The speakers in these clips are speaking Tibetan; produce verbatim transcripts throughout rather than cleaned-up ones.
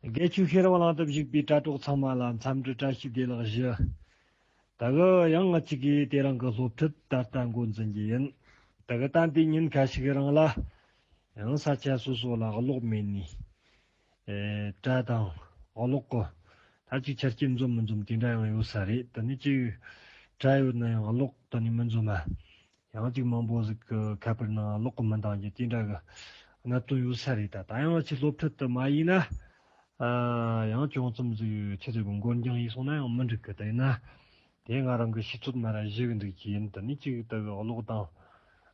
དགེ་བཅུའི་ཤེས་རབ་གླིང་དུ་བཞུགས་པའི་དྲ་གྲོགས་ཚང་མ་ལ་འཚམས་འདྲི་བཀྲ་ཤིས་བདེ་ལེགས་ཞུ། ད་གི་ཡང་ང་གཅིག་གིས་དེ་རིང་གི་སློབ་ཁྲིད་ད་ལྟ་འགོ་འཛིན་རྒྱུ་ཡིན། ད་གི་ད་ལྟའི་ཉིན་ཁ་ཤས་ཀྱི་རིང་ལ་ཡང་ས་ཆ་སོ་སོ་ལ་གློག་མེད་ནས། ཨེ། དྲ་དང་གློག་གི་ད་ཅིག་ཆ་རྐྱེན་འཛོམས་མི་འཛོམས་དེ་འདྲ་ཡང་ཡོད་ས་རེད། ད་ནི་ཅིག་དྲ་ཡོད་ན་ཡང་གློག་ད་ནི་མི་འཛོམས་མ། ཡང་ཅིག་མང་པོ་ཟིག་གི་ཁ་པར་ནང་གློག་གི་མི་འདང་རྒྱུ་དེ་འདྲ་གི་གནད་དོན་ཡོད་ས་རེད། ད་ད་ཡང་ཅིག་སློབ་ཁྲིད་དུ་མ་ཡིན་ན། ཨ། ཡང་ཅུང་ཙམ་ཟིག་ཆི་ཟིག་གི་འགོར་འགྱངས་ཡིན་སོང་ན་ཡང་མི་འགྲིག་གི། ད་ཡིན་ན་དེ་ང་རང་གི་ཤེས་ཚོད་མ་ར་བཞི་གི་འདུག་གི་ཡིན། ད་ནི་ཅིག་ད་གི་གློག་དང་།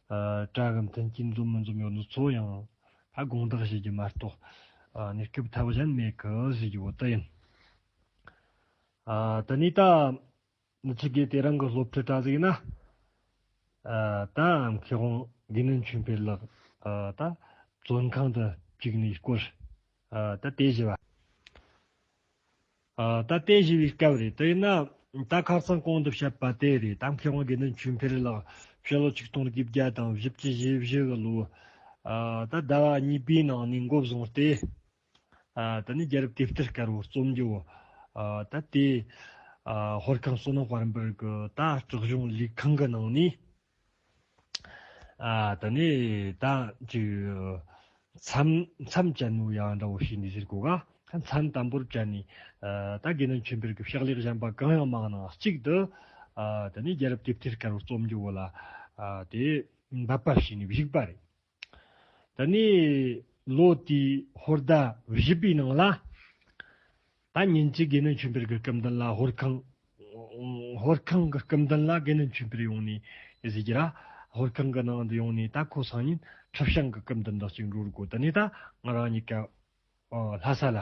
ཨ། དྲ་གི་མཐུན་རྐྱེན་འཛོམས་མི་འཛོམས་ཡོད་ནི་ཚོ་ཡང་ཧ་དགོངས་དག་བྱེད་རྒྱུ་མ་གཏོགས། ཨ། གནས་སྐབས་ཐབས་གཞན་མེད་གི་ཟེར་རྒྱུ་བོ་ད་ཡིན། ཨ། ད་ནི་ད། ནི་ཆི་གེ་དེ་རང་གི་སློབ་ཁྲིད་དྲ་ཟིག་ན། ཨ། ད་མཁས་དབང་དགེ་འདུན་ཆོས་འཕེལ་ལགས། ཨ། ད་བཙོན་ཁང་དུ་བཅུག་ནས་སྐོར། ཨ། ད་དེ་བཞི་བ། ཨ། ད་དེ་བཞི་བའི་སྐབས་རེད། དེ་ཡིན་ན་ད་ཁ་སང་གོང་དུ་བཤད་པ་དེ་རེད། ད་མཁས་དབང་དགེ་འདུན་ཆོས་འཕེལ་ལགས་ཕྱི་ལོ་ཆིག་སྟོང་དགུ་བརྒྱ་དང་བཞི་བཅུ་ཞེ་བཞི་གི་ལོ། ཨ། ད་ཟླ་བ་གཉིས་པའི་ནང་ནས་འགོ་བཟུང་སྟེ། ཨ། ད་ནི་རྒྱལ་རབས་དེབ་ཐེར་དཀར་པོ་རྩོམ་རྒྱུ་བོ། ཨ། ད་དེ། ཨ། ཧོར་ཁང་བསོད་ནམས་དཔལ་འབར་གི་ད་སྲིད་གཞུང་ལས་ཁང་གི་ནང་ནས། ཨ། ད་ནི་ད་ཅིག་མཚམས་མཚམས་ཅན་ནོ་ཡ་འདྲ་བོ་ཞིག་ནས་ཟེར་གོ་ག་མཚམས་དམ་པོར་བཅད་ནས། ཨ། ད་དགེ་འདུན་ཆོས་འཕེལ་གི་ཕྱག་ལས་གཞན་པ་གང་ཡང་མང་ནང་གཅིག་ཏུ། ཨ། ད་ནི་རྒྱལ་རབས་དེབ་ཐེར་དཀར་པོ་རྩོམ་རྒྱུ་བོ་ལ། ཨ། དེ་འབད་པ་བྱས་ནས་བཞུགས་པ་རེད། ད་ནི་ལོ་དེའི་ཧོར་ཟླ་བཞི་པའི་ནང་ལ། ད་ཉིན་གཅིག་དགེ་འདུན་ཆོས་འཕེལ་གྱི་སྐུ་མདུན་ལ་ཧོར་ཁང་། ཧོར་ཁང་གི་སྐུ་མདུན་ལ་དགེ་འདུན་ཆོས་འཕེལ་ཡོང་ནས་ཟེར་གྱི་ར། ཧོར་ཁང་གི་ནང་དུ་ཡོང་ནས་ད་ཁོ་སང་ཉིན་ཁྲི་བྱང་གི་སྐུ་མདུན་དུ་ཅིག་འགྲོ་དགོས། ད་ནི་ད་ང་རང་གཉིས་ཀ་ཨོ་ལྷ་ས་ལ།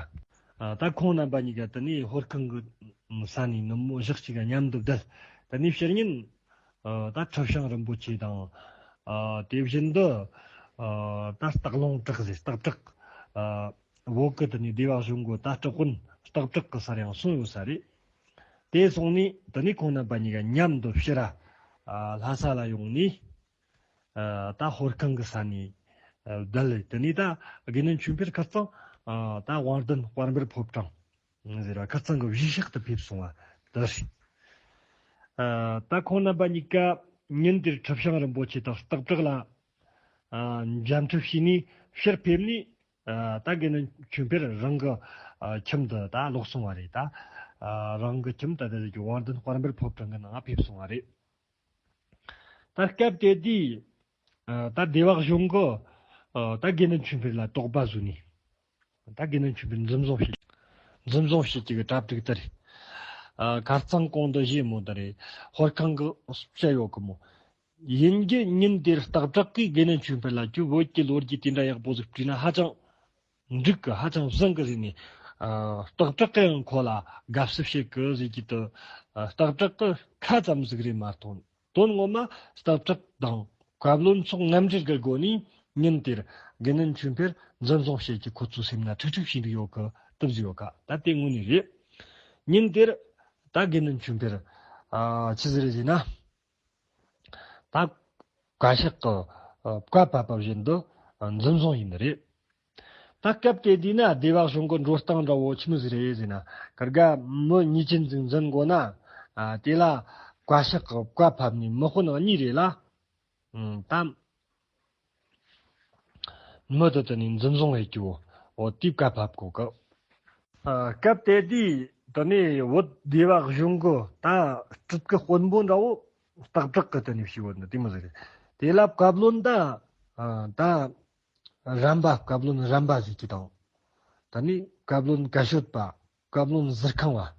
ཨ། ད་ཁོང་རྣམ་པ་གཉིས་ཀ་ད་ནི་ཧོར་ཁང་གི་ས་ནས་ནུབ་མོ་ཞག་གཅིག་མཉམ་དུ་བསྡད། ད་ནི་ཕྱི་ཉིན། ཨ། ད་ཁྲི་བྱང་རིན་པོ་ཆེ་དང་། ཨ། དེ་བཞིན་དུ། ཨ། ད་སྟག་ལུང་བྲག་ཟེར་སྟག་བྲག་ཨ། བོད་ཀྱི་ད་ནི་སྡེ་བ་གཞུང་གི་ད་སྲིད་དཔོན་སྟག་བྲག་གི་སར་ཡང་སོང་ཡོད་ས་རེད། དེ་སོང་ནས་ད་ནི་ཁོང་རྣམ་པ་གཉིས་ཀ་མཉམ་དུ་ཕྱིར་ར། ཨ། ལྷ་ས་ལ་ཡོང་ནས། ཨ། ད་ཧོར་ཁང་གི་ས་ནས། ཨ། བསྡད་ལས་དེ་ནས་ད་དགེ་འདུན་ཆོས་འཕེལ་ཁ་རྩང་། ཨ། ད་དབང་ལྡན་དཔལ་འབར་ཕོ་བྲང་ཟེར་བ་ཁ་རྩང་གི་གཞིས་ཆགས་དུ་ཕེབས་སོང་བ་དེ་རེད། ཨ། ད་ཁོང་རྣམ་པ་གཉིས་ཀ་ཉིན་དེར་ཁྲི་བྱང་རིན་པོ་ཆེ་དང་སྟག་བྲག་ལ། ཨ། འཇམ་འཁྲུག་བྱས་ནས་ཕྱིར་ཕེབས་ནས། ཨ། ད་དགེ་འདུན་ཆོས་འཕེལ་རང་གི། ཨ། ཁྱིམ་དུ་ད་ལོག་སོང་བ་རེད་ད། ཨ། རང་གི་ཁྱིམ་ད་ལྟ་ཟེར་གྱི་དབང་ལྡན་དཔལ་འབར་ཕོ་བྲང་གི་ནང་ཕེབས་སོང་བ་རེད། ད་སྐབས་དེ་དུས། ཨ། ད་སྡེ་བ་གཞུང་གི། ཨ། ད་དགེ་འདུན་ཆོས་འཕེལ་ལ་དོགས་པ་བཟོས་ནས། ད་དགེ་འདུན་ཆོས་འཕེལ་འཛིན་བཟུང་བྱེད། འཛིན་བཟུང་བྱེད་ཀྱི་གྲ་སྒྲིག་དེ་རེད། ཨ། ཁ་རྩང་གོང་དུ་བཞེས་མོ་དེ་རེད། ཧོར་ཁང་གི་བཤད་ཡོད་གི་མོ། ཡིན་རྒྱུ་ཉིན་དེར་སྟག་བྲག་གིས་དགེ་འདུན་ཆོས་འཕེལ་ལ་ཁྱོད་བོད་ཀྱི་ལོ་རྒྱུས་དེ་འདྲ་ཡག་པོ་ཟིག་བྲིས་ན་ཧ་ཅང་འགྲིག་གི། ཧ་ཅང་བཟང་གི་ཟེར་ནས། ཨ། སྟག་བྲག་གིས་ཡང་ཁོ་ལ་དགའ་བསུ་བྱེད་གི་ཟེར་གྱི་དུ། ཨ། སྟག་བྲག་གི་ཁ་ཙམ་ཟིག་རེད་མ་གཏོགས། དོན་ངོ་མ་སྟག་བྲག་དང་བཀའ་བློན་སོགས་མཉམ་འབྲེལ་གྱི་སྒོ་ནས་ཉིན་དེར་དགེ་འདུན་ཆོས་འཕེལ་འཛིན་བཟུང་བྱེད་ཀྱི་ཁོ་ཚོའི་སེམས་ན་ཁྲིག་ཁྲིག་བྱས་འདུག་ཡོད་གི་དུ་བཟོས་ཡོད་ག་ད་དེ་དངོས་གནས་རེད། ཉིན་དེར་ད་དགེ་འདུན་ཆོས་འཕེལ། ཨ། ཆི་ཟིག་རེད་ཟེར་ན། ད་བཀའ་ཤག་གི། ཨ། བཀའ་ཕབ་པ་བཞིན་དུ། ཨ། འཛིན་བཟུང་ཡིན་ནི་རེད། ད་སྐབས་དེ་དུས་ན་སྡེ་བ་གཞུང་གི་འགྲོ་སྟངས་འདྲ་བོ་ཆི་མོ་ཟིག་རེད་ཟེར་ན། ཁར་ག་མི་ཉེས་ཅན་ཟིག་འཛིན་དགོས་ན། ཨ། དེ་ལ་བཀའ་ཤག་གི་བཀའ་ཕབ་ནས་མི་དཔོན་གཉིས་རེ་ལ། ཨང་། ད་མི་དེ་དེ་ནས་འཛིན་བཟུང་བྱེད་རྒྱུ་བོ་དེའི་བཀའ་ཕབ་དགོས་གི། ཨ། སྐབས་དེ་དུས་དེ་ནས་བོད་སྡེ་བ་གཞུང་གི་ད་སྲིད་ཀྱི་དཔོན་པོ་འདྲ་བོ་སྟག་བྲག་གི་དེ་ནས་ཞུས་བོ་ནི་དེ་མོ་ཟིག་རེད། དེ་ལ་བཀའ་བློན་ད། ཨ། ད་རམ་པ། བཀའ་བློན་རམ་པ་ཟེར་གྱི་དང་། ད་ནི་བཀའ་བློན་བཀའ་ཤོད་པ། བཀའ་བློན་ཟུར་ཁང་བ།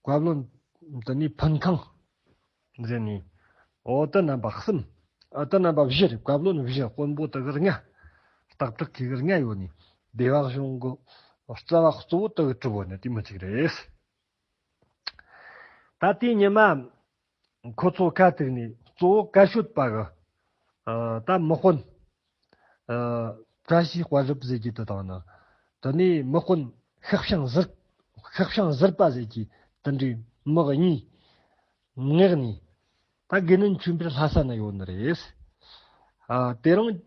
བཀའ་བློན་ད་ནི་ཕུན་ཁང་ཟེར་ནི། འོ་ད་རྣམ་པ་གསུམ། ཨ། ད་རྣམ་པ་བཞི་རེད། བཀའ་བློན་བཞི། དཔོན་པོ་ད་གི་ལྔ། སྟག་བྲག་གི་གི་ལྔ་ཡོད་ནི། སྡེ་བ་གཞུང་གི་རྩ་བ་གཙོ་བོ་ད་གི་གྲུབ་བོ་ནི་དེ་མོ་ཅིག་རེད། ད་དེའི་ཉི་མ། ཁོ་ཚོ་ཁ་ཐུག་ནས་གཙོ་བོ་བཀའ་ཤོད་པ་གི། ཨ། ད་མི་དཔོན། ཨ། བཀྲ་ཤིས་དཔལ་རབ་ཟེར་གྱི་དེ་དང་ནི། དེ་ནས་མི་དཔོན་ཤག་བྱང་ཟུར། ཤག་བྱང་ཟུར་པ་ཟེར་གྱི་དེ་འདྲའི་མི་གཉིས། ངེག་ནས། ད་དགེ་འདུན་ཆོས་འཕེལ་ལྷ་ས་ན་ཡོད་ནི་རེད། ཨ། དེ་རིང་།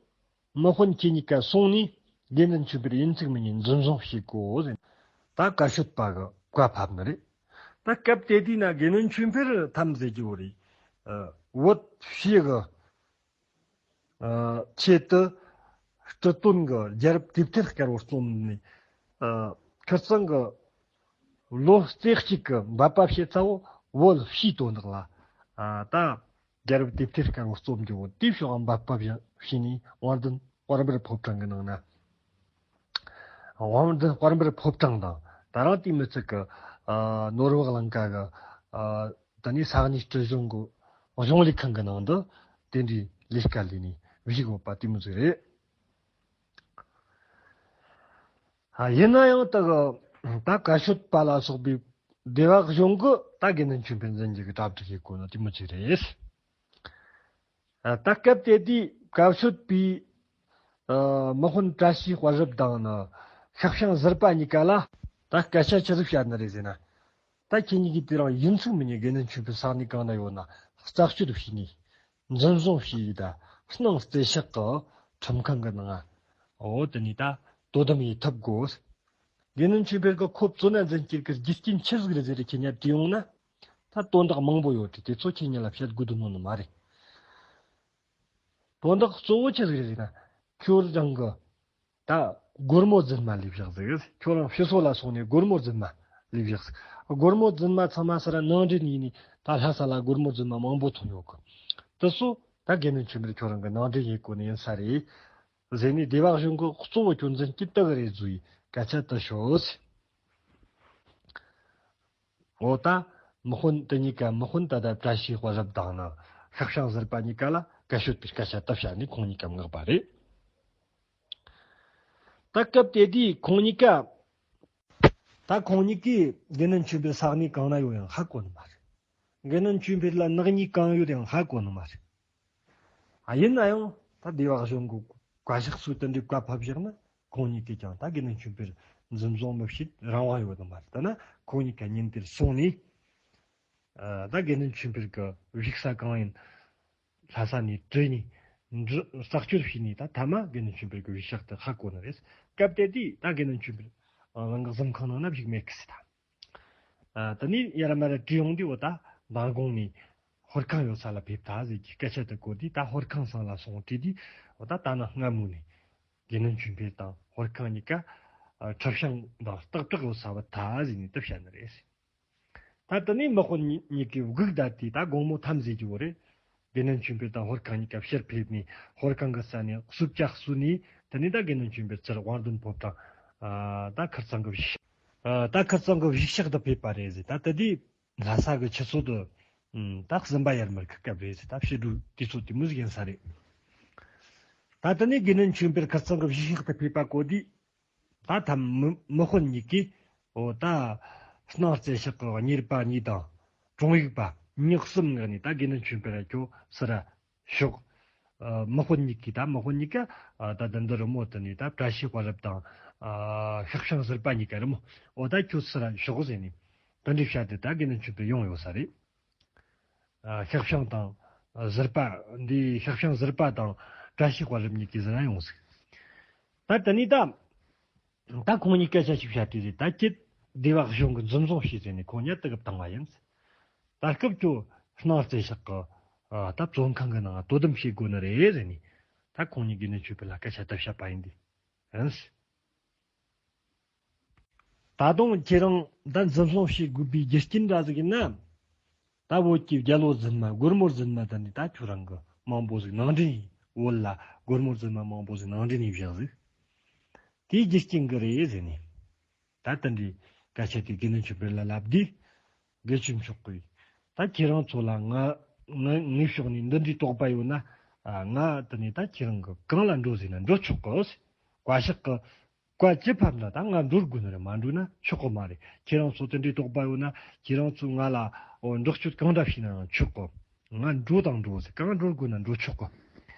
མི་དཔོན་ཁྱེད་གཉིས་ཀ་སོང་ནས། དགེ་འདུན་ཆོས་འཕེལ་ཡིན་ཚུལ་མི་ཉན་འཛིན་བཟུང་བྱེད་དགོས་ཟེར། ད་བཀའ་ཤོད་པ་གི་བཀའ་ཕབ་ནི་རེད། ད་སྐབས་དེ་དུས་ན་དགེ་འདུན་ཆོས་འཕེལ་ཐམས་ཟེར་གྱི་བོ་རེད། ཨ། བོད་ཕྱི་གི་ཨ། ཆེད་དུ་སྤྲུལ་སྟོན་གྱི་རྒྱལ་རབས་དེབ་ཐེར་དཀར་བོ་རྩོམ་ནས། ཨ། ཁིར་ཚང་གི་ལོ་རྩེ་གཅིག་གི་འབད་པ་བྱེད་ཚ་བོ་བོད་ཕྱིའི་དོན་དག་ལ། ཨ། ད་རྒྱལ་རབས་དེབ་ཐེར་དཀར་བོ་རྩོམ་རྒྱུ་བོ་དེའི་ཕྱོགས་འབད་པ་བྱས་ནས་དབང་ལྡན་དཔལ་འབར་ཕོ་བྲང་གི་ནང་ན། དབང་ལྡན་དཔལ་འབར་ཕོ་བྲང་དང་། ད་རང་དེའི་མི་ཚིག་གི། ཨ། ནོར་བུ་གླིང་ག་གི། ཨ། ད་ནི་ས་གནས་སྲིད་གཞུང་གི་གཞུང་ལས་ཁང་གི་ནང་དུ་དེ་འདྲའི་ལས་ཀ་ལས་ནས་བཞུགས་ཡོད་པ་དེ་མོ་ཟིག་རེད། ཨ། ཡིན་ན་ཡང་ད་གི་ད་བཀའ་ཤོད་པ་ལ་སོགས་པའི་སྡེ་བ་གཞུང་གི་ད་དགེ་འདུན་ཆོས་འཕེལ་འཛིན་རྒྱུ་གི་གྲ་སྒྲིག་བྱེད་དགོས་ནི་དེ་མོ་ཟིག་རེད། ཨ། ད་སྐབས་དེ་དུས་བཀའ་ཤོད་པའི། ཨ། མི་དཔོན་བཀྲ་ཤིས་དཔལ་རབ་དང་ནི་ཤཱཀྱ་ཟུར་པ་གཉིས་ཀ་ལ་ད་སྐད་ཆ་ཆི་ཟིག་བཤད་ནི་རེད་ཟེར་ན། ད་ཁྱེད་གཉིས་ཀྱིས་དེ་རིང་ཡིན་ཚུལ་མི་ཉན་དགེ་འདུན་ཆོས་འཕེལ་ས་གནས་གང་ན་ཡོད་ན་རྩད་གཅོད་བྱས་ནས་འཛིན་བཟུང་བྱས་ཡིས་ད་སྣང་རྩེ་ཤག་གི་ཁྲིམས་ཁང་གི་ནང་ང་འོ་དེ་ནས་ད་དོ་དམ་ཡེད་ཐུབ་དགོས། དགེ་འདུན་ཆོས་འཕེལ་གྱིས་ཁོ་བཙོན་ན་འཛིན་སྤྱད་ཀྱི་རྒྱུ་རྐྱེན་ཆི་ཟིག་རེད་ཟེར་ཏེ་ཁྱེད་གཉིས་དྲིས་ཡོང་ན། ད་དོན་དག་མང་པོ་ཡོད་དེ་དེ་ཚོ་ཁྱེད་གཉིས་ལ་བཤད་དགོས་དོན་ནོ་ནི་མ་རེད། དོན་དག་གཙོ་བོ་ཆི་ཟིག་རེད་ཟེར་ན། ཁྱོད་རང་གི་ད་སྒོར་མོ་རྫུན་མ་ལས་བཞག་ཟིག་ཁྱོད་རང་ཕྱི་སོ་ལ་སོང་ནས་སྒོར་མོ་རྫུན་མ་ལས་བཞག་ཟིག་སྒོར་མོ་རྫུན་མ་ཚང་མ་སར་ནང་འདྲེན་ཡིན་ནས་ད་ལྷ་ས་ལ་སྒོར་མོ་རྫུན་མ་མང་པོ་ཐོན་ཡོད་གི། དེ་ཚོ་ད་དགེ་འདུན་ཆོས་འཕེལ་ཁྱོད་རང་གི་ནང་འདྲེན་ཡེད་དགོས་ནི་ཡིན་ས་རེད། ཟེར་ནས་སྡེ་བ་གཞུང་གི་གཙོ་བོ་ཁྱོད་འཛིན་སྐྱིད་དག་རེད་བཟོ་ཡི་སྐད་ཆ་དུ་ཤོད། འོ་ད་དམག་དཔོན་དེ་གཉིས་ཀ་དམག་དཔོན་ད་ལྟ་བཀྲ་ཤིས་དཔལ་རབ་དང་ནི་ཤཱཀྱ་ཟུར་པ་གཉིས་ཀ་ལ་བཀའ་ཤོད་པའི་སྐད་ཆ་དུ་བཤད་ནས་ཁོང་གཉིས་ཀ་མངགས་པ་རེད། ད་སྐབས་དེ་དུས་ཁོང་གཉིས་ཀ་ད་ཁོང་གཉིས་ཀས་དགེ་འདུན་ཆོས་འཕེལ་ས་གནས་གང་ན་ཡོད་ཡང་ཧ་གོ་ནི་མ་རེད། དགེ་འདུན་ཆོས་འཕེལ་ལ་ནག་ཉེས་གང་ཡོད་ཡང་ཧ་གོ་ནི་མ་རེད། ཨ། ཡིན་ན་ཡང་ད་སྡེ་བ་གཞུང་གི་བཀའ་ཤག་ཚོས་དེ་འདྲའི་བཀའ་ཕབ་བཞག་ན་ཁོང་གཉིས་ཀས་ཀྱང་ད་དགེ་འདུན་ཆོས་འཕེལ་འཛིན་བཟུང་མི་བྱེད་རང་དབང་ཡོད་ནི་མ་རེད། ད་ན་ཁོང་གཉིས་ཀ་ཉིན་དེར་སོང་ནས། ཨ། ད་དགེ་འདུན་ཆོས་འཕེལ་གྱི་བཞུགས་ས་གང་ཡིན་ལྷ་ས་ནས་དྲི་ནས་འདྲི་རྩད་གཅོད་བྱས་ནས་ད་མཐའ་མ་དགེ་འདུན་ཆོས་འཕེལ་གྱི་བཞུགས་ཤག་དེ་ཧ་གོ་ནི་རེད། སྐབས་དེ་དུས་ད་དགེ་འདུན་ཆོས་འཕེལ་རང་གི་གཟིམ་ཁང་ནང་ན་བཞུགས་མེད་གི་ཟེར་ད། ཨ། དེ་ནས་ཡར་མར་དྲི་ཡོང་དུས་འོ་ད་མདང་དགོང་ནས་ཧོར་ཁང་ཡོད་ས་ལ་ཕེབས་ད་ཟེར་གྱི་སྐད་ཆ་དེ་གོ་དུས་ད་ཧོར་ཁང་ཚང་ལ་སོང་དྲིས་དུས་འོ་ད་ད་ནངས་སྔ་མོ་ནས་དགེ་འདུན་ཆོས་འཕེལ་དང་ཧོར་ཁང་གཉིས་ཀ་ཁྲི་བྱང་དང་སྟག་བྲག་ཡོད་ས་བུད་ད་ཟེར་ནས་དེ་བཤད་ནི་རེད། ད་དེ་ནས་དམག་དཔོན་གཉིས་ཀས་སྒུག་བསྡད་དུས་ད་དགོང་མོ་ཐམ་ཟེར་གྱི་བོ་རེད། དགེ་འདུན་ཆོས་འཕེལ་དང་ཧོར་ཁང་གཉིས་ཀ་ཕྱིར་ཕེབས་ནས་ཧོར་ཁང་གི་ས་ནས་གསོལ་ཇ་གསོལ་ནས་དེ་ནས་ད་དགེ་འདུན་ཆོས་འཕེལ་ཚུར་དབང་ལྡན་ཕོ་བྲང་། ཨ། ད་ཁིར་ཚང་གི་བཞུགས། ཨ། ད་ཁིར་ཚང་གི་བཞུགས་ཤག་ཏུ་ཕེབས་པ་རེད་ཟེར། ད་དེ་དུས་ལྷ་ས་གི་ཆུ་ཚོད་དུ་ད་གསུམ་པ་ཡར་མར་གི་སྐབས་རེད་ཟེར། ད་ཕྱི་དྲོའི་དུས་ཚོད་དེ་མོ་ཟིག་ཡིན་ས་རེད། ད་དེ་ནས་དགེ་འདུན་ཆོས་འཕེལ་ཁིར་ཚང་གི་བཞུགས་ཤག་ཏུ་ཕེབས་པ་གོ་དུས། ད་ཐམ་མི་དམག་དཔོན་གཉིས་ཀས་འོ་ད་སྣང་རྩེ་ཤག་གི་གཉེར་པ་གཉིས་དང་དྲུང་ཡིག་པ་ཉག་གསུམ་མངགས་ནས་ད་དགེ་འདུན་ཆོས་འཕེལ་ར་ཁྱོད་ཟུར་ར་ཤོག་ཨ། དམག་དཔོན་གཉིས་ཀས་ད་དམག་དཔོན་གཉིས་ཀ་ཨ། ད་ད་འདི་རི་མོ་དེ་ནས་ད་བཀྲ་ཤིས་དཔལ་རབ་དང་ཨ། ཤཱཀྱ་ཟུར་པ་གཉིས་ཀ་རི་མོ་འོ་ད་ཁྱོད་ཟུར་ར་ཤོག་ཟེར་ནས་དེ་འདྲའི་བཤད་དེ་ད་དགེ་འདུན་ཆོས་འཕེལ་ཡོང་ཡོད་ས་རེད། ཨ། ཤཱཀྱ་དང་ཟུར་པ་འདི་ཤཱཀྱ་ཟུར་པ་དང་བཀྲ་ཤིས་དཔལ་རབ་གཉིས་ཀས་ཟུར་ར་ཡོང་ཟིག་ད་དེ་ནས་ད་ད་ཁོང་གཉིས་སྐད་ཆ་ཞིག་བཤད་དུས་རེད། ད་ཁྱེད་སྡེ་བ་གཞུང་གི་འཛིན་བཟུང་བྱས་ཟེར་ནས་ཁོང་གཉིས་དུ་གི་བཏང་བ་ཡིན། ད་སྐབས་ཁྱོད་སྣང་རྩེ་ཤག་གི་ཨ། ད་བཙོན་ཁང་གི་ནང་དོ་དམ་བྱེད་དགོས་ནི་རེད་ཟེར་ནས་ད་ཁོང་གཉིས་དགེ་འདུན་ཆོས་འཕེལ་ལ་སྐད་ཆ་དེ་བཤད་པ་ཡིན་དེ་ཡིན། ད་དུང་ཁྱེད་རང་ད་འཛིན་བཟུང་བྱེད་དགོས་པའི་རྒྱུ་རྐྱེན་འདྲ་ཟིག་ཡིན་ན། ད་བོད་ཀྱི་རྒྱལ་པོ་རྫུན་མ་སྒོར་མོ་རྫུན་མ་དེ་ནས་ད་ཁྱོད་རང་གི་མང་པོ་ཟིག་ནང་འདྲེན་ཡིན། བོད་ལ་སྒོར་མོ་རྫུན་མ་མང་པོ་ཟིག་ནང་འདྲེན་ཡིན་བཞག་ཟིག་དེའི་རྒྱུ་རྐྱེན་གི་རེད་ཟེར་ནས། ད་དེ་འདྲའི་སྐད་ཆ་དེ་དགེ་འདུན་ཆོས་འཕེལ་ལ་ལབ་དུས། དགེ་ཆོས་མཆོག་གིས། ད་ཁྱེད་རང་ཚོ་ལ་ང་ང་ངའི་ཕྱོགས་ནས་འདི་འདྲའི་དོགས་པ་ཡོད་ན། ཨ། ང་དེ་ནས་ད་ཁྱེད་རང་གི་གང་ལ་འགྲོ་ཟེར་ན་འགྲོ་ཆོག་གི། བཀའ་ཤག་གི་བཀའ་ཅི་ཕབ་ན་ད་ང་འགྲོ་དགོས་ནི་རེད། མ་འགྲོ་ན་ཆོག་གི་མ་རེད། ཁྱེད་རང་ཚོ་དེ་འདྲའི་དོགས་པ་ཡོད་ན་ཁྱེད་རང་ཚོས་ང་ལ་འོ་འདྲོག་སྤྱོད་གང་འདྲ་བྱས་ན་ཡང་ཆོག་གི། ང་འགྲོ་དང་འགྲོ་ཟེར། གང་འགྲོ་དགོས་ན་འགྲོ་ཆོག་གི།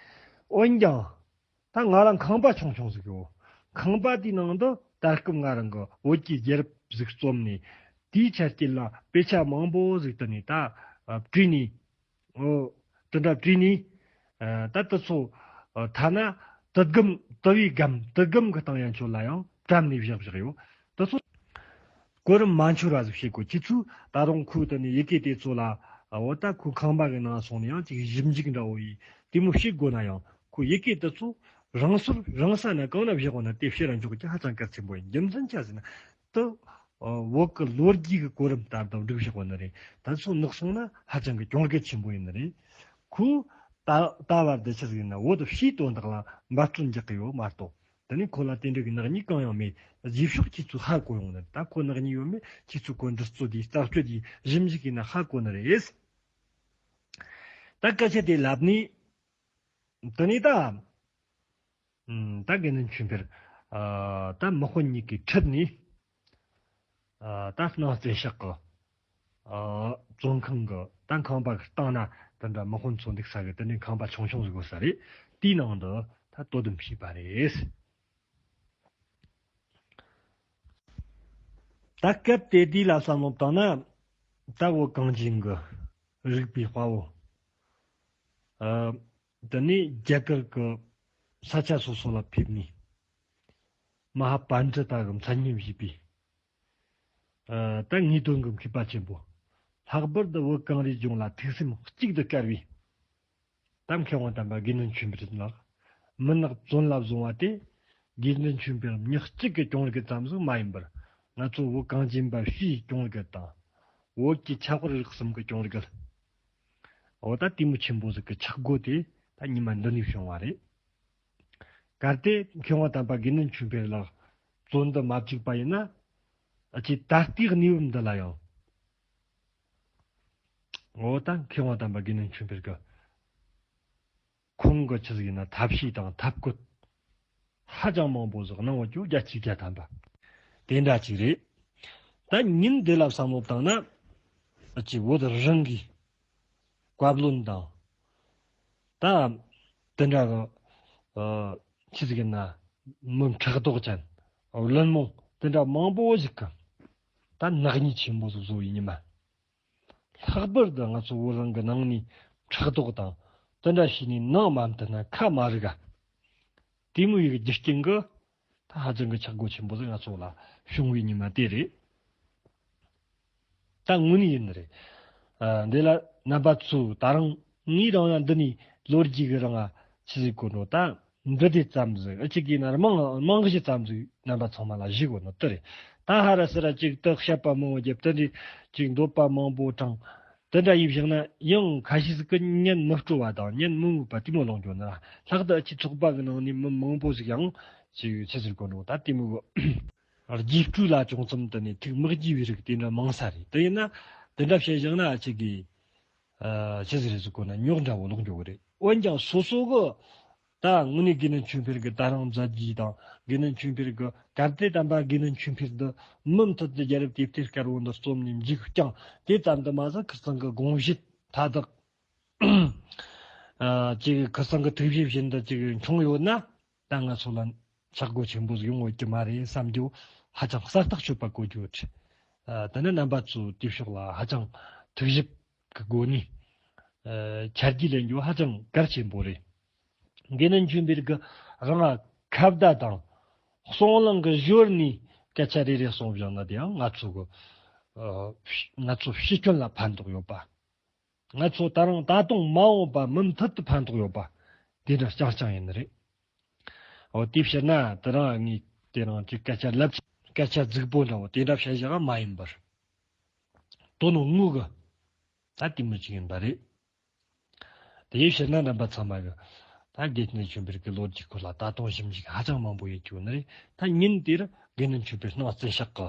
འོན་ཀྱང་། ད་ང་ལ་ཁང་པ་ཆུང་ཆུང་ཟིག་ཡོད། ཁང་པ་དེའི་ནང་དུ་ད་སྐབས་ང་རང་གི་བོད་ཀྱི་རྒྱལ་རབས་ཟིག་རྩོམ་ནས། དེའི་ཆ་རྐྱེན་ལ་དཔེ་ཆ་མང་པོ་ཟིག་དེ་ནས་ད་བྲིས་ནས། འོ། དེ་འདྲ་བྲིས་ནས། ད་དེ་ཚོ་ཐ་ན་ དུ་སྒམ་དུ་བའི་སྒམ་དུ་སྒམ་གི་སྟེང་ཡན་ཆོད་ལ་ཡང་བཀྲམ་ནས་བཞག་བཞག་ཡོད། དེ་ཚོ་གོ་རིམ་མ་འཆོལ་བ་ཟིག་བྱེད་དགོས། ཁྱེད་ཚོས་ད་རུང་ཁོའི་དེ་ནས་ཡི་གེ་དེ་ཚོ་ལ་འོ་ད་ཁོའི་ཁང་པ་གི་ནང་སོང་ནས་ཡང་ཅིག་ཞིབ་འཇུག་འདྲ་བོ་ཡིས་དེ་མོ་བྱེད་དགོས་ན་ཡང་ཁོ་ཡི་གེ་དེ་ཚོ་རང་སོར་རང་ས་ན་གང་ན་བཞག་པ་ན་དེ་ཕྱིར་ར་འཇོག་རྒྱུ་ཧ་ཅང་གལ་ཆེན་པོ་ཡིན། རྒྱུ་མཚན་ཆི་ཟེར་ན་དེ་བོད་ཀྱི་ལོ་རྒྱུས་ཀྱི་གོ་རིམ་ལྟར་དུ་བསྒྲིགས་བཞག་པ་ནི་རེད། ད་ཚོ་ནག་སོང་ན་ཧ་ཅང་གི་གྱོང་གུད་ཆེན་པོ་ཡིན་ནི་རེད། ཁོས་ད་ད་བར་དུ་ཆི་ཟིག་ཡིན་ན་བོད་ཕྱིའི་དོན་དག་ལ་འབད་བརྩོན་རྒྱག་གི་ཡོད་མ་གཏོགས། དེ་ནས་ཁོ་ལ་དེ་འདྲ་གི་ནག་ཉེས་གང་ཡང་མེད། རྗེས་ཕྱོགས་ཁྱེད་ཚོས་ཧ་གོ་ཡོང་ནི་རེད། ད་ཁོ་ནག་ཉེས་ཡོད་མེད་ཁྱེད་ཚོས་ཁོ་འདྲི་རྩོད་དེ་རྩད་གཅོད་དེ་ཞིབ་འཇུག་གིས་ན་ཧ་གོ་ནི་རེད། ད་སྐད་ཆ་དེ་ལབ་ནས། དེ་ནས་ད། ཨམ། ད་དགེ་འདུན་ཆོས་འཕེལ། ཨ། ད་དམག་དཔོན་གཉིས་ཀྱིས་ཁྲིད་ནས། ཨ། ད་སྣང་བཙན་ཤག་གི། ཨ། བཙོན་ཁང་གི་ད་ཁང་པ་གི་སྟེང་ན་དེ་འདྲ་དམག་དཔོན་ཚོ་འདུག་ས་གི་དེ་ནས་ཁང་པ་ཆུང་ཆུང་ཟིག་ཡོད་ས་རེད། དེའི་ནང་དུ་ད་དོ་དམ་བྱས་པ་རེད། ད་སྐབས་དེ་དུས་ལ་བསམ་བློ་བཏང་ན། ད་བོད་གངས་ཅན་གྱི་རིག་པའི་དཔའ་བོ། ཨ། དེ་ནས་རྒྱ་གར་གྱི་ས་ཆ་སོ་སོ་ལ་ཕེབས་ནས། མ་ཧཱ་པཎྜི་ཏ་གི་མཚན་སྙན་ཞུས་པའི། ཨ། ད་ངེས་དོན་གྱི་མཁས་པ་ཆེན་པོ། ལྷག་པར་དུ་བོད་གངས་རིའི་ལྗོངས་ལ་ཐུགས་སེམས་གཅིག་ཏུ་དཀར་བའི། ད་མཁས་དབང་དམ་པ་དགེ་འདུན་ཆོས་འཕེལ་ལགས། མུན་ནག་བཙོན་ལ་བཟུང་བ་དེ། དགེ་འདུན་ཆོས་འཕེལ་ཉག་གཅིག་གི་གྱོང་གུད་ཙམ་ཟིག་མ་ཡིན་པར། ང་ཚོ་བོད་གངས་ཅན་པ་སྤྱིའི་གྱོང་གུད་དང་། བོད་ཀྱི་ཆབ་དཔལ་རིག་གསུམ་གྱི་གྱོང་གུད། འོ་ད་དེ་མོ་ཆེན་པོ་ཟིག་གི་ཆག་སྒོ་དེ་ད་ཉི་མ་འདི་ནས་བྱུང་བ་རེད། གལ་ཏེ་མཁས་དབང་དམ་པ་དགེ་འདུན་ཆོས་འཕེལ་ལགས་བཙོན་དུ་མ་བཅུག་པ་ཡིན་ན། ཨ་ཅེ་ད་ལྟའི་གནས་བབ་འདི་ལ་ཡང་། འོ་ད་མཁས་དབང་དམ་པ་དགེ་འདུན་ཆོས་འཕེལ་གྱི་ཁོང་གི་ཆི་ཟིག་ཡིན་ན་ཐབས་ཤེས་དང་ཐབས་བཀོད་ཧ་ཅང་མང་པོ་ཟིག་གནང་བ་ཅོ་བརྒྱ་ཆིག་བརྒྱ་ཐམ་པ་དེ་འདྲ་ཅིག་རེད། ད་ཉིན་འདི་ལ་བསམ་བློ་བཏང་ན་ཨ་ཅེ་བོད་རང་གི་བཀའ་བློན་དང་། ད་དེ་འདྲ་གི་ཨ་ཆི་ཟིག་ཡིན་ན་མི་ཕྲག་དོག་ཅན་བླུན་རྨོངས་དེ་འདྲ་མང་པོ་ཞིག་གི་ད་ནག་ཉེས་ཆེན་པོ་ཟིག་བཟོ་ཡི་ཉི་མ། ལྷག་པར་དུ་ང་ཚོ་བོད་རང་གི་ནང་ནས་ཕྲག་དོག་དང་དེ་འདྲ་བྱས་ནས་ནང་མ་མཐུན་ན་ཁ་མ་རིག་ག་དེ་མོ་ཡི་གི་རྒྱུ་རྐྱེན་གི་ད་ཧ་ཅང་གི་ཆག་སྒོ་ཆེན་པོ་ཟིག་ང་ཚོ་ལ་བྱུང་བའི་ཉི་མ་དེ་རེད། ད་དངོས་གནས་ཡིན་ནི་རེད། ཨ། འདི་ལ་རྣམ་པ་ཚོས་ད་རུང་ངས་རང་ཡང་འདི་ནས་ལོ་རྒྱུས་གི་རིང་ང་ཆི་ཟིག་གོ་འགྲོ་ད། འདི་དེ་ཙམ་ཟིག་ཨ་ཅིག་གིས་ན་རྨང་རྨང་གཞི་ཙམ་ཟིག་རྣམ་པ་ཚང་མ་ལ་ཞུ་དགོས་ནོ་དེ་རེད། ད་ཧ་ར་སི་ར་ཅིག་ཏུ་བཤད་པ་མང་བོ་རྒྱབ་དེ་འདྲའི་ཅིག་འདོད་པ་མང་པོ་དྲངས། དེ་འདྲ་ཡིན་བཞག་ན་ཡང་ཁ་ཤས་ཟིག་གིས་ཉན་མི་སྤྲོ་བ་དང་ཉན་མི་འོས་པ་དེ་མོ་ལོང་འགྱོ་ན་ལྷག་ཏུ་ཨ་ཅིག་ཚོགས་པ་གི་ནང་ནས་མི་མང་པོ་ཟིག་ཡང་ཅིག་ཆི་ཟེར་དགོས་ནོ་ད་དེ་མོ་གི་རྒྱས་སྤྲོས་ལ་ཅུང་ཙམ་དེ་ནས་ཐུགས་མི་དགྱེས་པའི་རིགས་དེ་འདྲ་མང་ས་རེད། དེ་ཡིན་ན་དེ་འདྲ་བཤད་བཞག་ན་ཨ་ཅིག་གིས་ཨ་ཆི་ཟིག་རེད་ཟེར་གོ་ན་རྙོག་འདྲ་བོ་ལོག་འགྱོ་གི་རེད། འོན་ཀྱང་སོ་སོ་གི་ད་དངོས་གནས་དགེ་འདུན་ཆོས་འཕེལ་གྱི་ད་རང་མཛད་རྗེས་དང་དགེ་འདུན་ཆོས་འཕེལ་གྱི་གལ་ཏེ་དམ་པ་དགེ་འདུན་ཆོས་འཕེལ་འདི་མུ་མཐུད་དུ་རྒྱལ་རབས་དེབ་ཐེར་དཀར་བོ་འདི་རྩོམ་ནས་མཇུག་བསྐྱངས་དེ་ཙམ་དུ་མ་ཟད་ཁིར་ཚང་གི་དགོངས་བཞེད་མཐའ་དག་ཨ་ཅིག་ཁིར་ཚང་གི་ཐུགས་བཞེད་བཞིན་དུ་ཅིག་འཁྱོངས་ཡོད་ན། ད་ང་ཚོ་ལ་ཆག་སྒོ་ཆེན་པོ་ཟིག་ཡོང་འོས་ཀྱི་མ་རེད་བསམ་རྒྱུ་ཧ་ཅང་གསལ་ཐག་ཆོད་པ་གོ་རྒྱུ་རེད། ཨ། དེ་ནི་རྣམ་པ་ཚོས་དེའི་ཕྱོགས་ལ་ཧ་ཅང་ཐུགས་ཞིབ་ཀྱི་སྒོ་ནས་ཨ་ཆ་རྒྱུས་ལེན་རྒྱུ་ཧ་ཅང་གལ་ཆེན་པོ་རེད། དགེ་འདུན་ཆོས་འཕེལ་གྱི་རང་ཁ་བརྡ་དང་གསུང་གླེང་གི་ཞོར་ནས་སྐད་ཆ་རེ་རེ་གསུངས་བཞག་ན་དེའང་ང་ཚོ་གི་ཨ་ང་ཚོ་ཕྱི་སྐྱོན་ལ་ཕན་ཐོགས་ཡོད་པ། ང་ཚོ་ད་རུང་ད་དུང་མ་འོངས་པ་མུ་མཐུད་དུ་ཕན་ཐོགས་ཡོད་པ་དེ་འདྲ་རྐྱང་རྐྱང་ཡིན་ནི་རེད། འོ་དེ་ཕྱིར་ན་དེ་རིང་ངས་དེ་རིང་ཅིག་སྐད་ཆ་ལབ་སྐད་ཆ་རྫིག་པོ་འདྲ་བོ་དེ་འདྲ་བཤད་བཞག་མ་ཡིན་པར་དོན་དངོས་གི་ད་དེ་མོ་ཅིག་ཡིན་པ་རེད། དེ་ཕྱིར་ན་རྣམ་པ་ཚང་མ་གི་ད་དགེ་འདུན་ཆོས་འཕེལ་གི་ལོ་རྒྱུས་སྐོར་ལ་ད་དུང་ཞིབ་འཇུག་ཧ་ཅང་མང་པོ་ཡོད་རྒྱུ་ནི་རེད། ད་ཉིན་དེར་དགེ་འདུན་ཆོས་འཕེལ་སྣང་བཙན་ཤག་གི་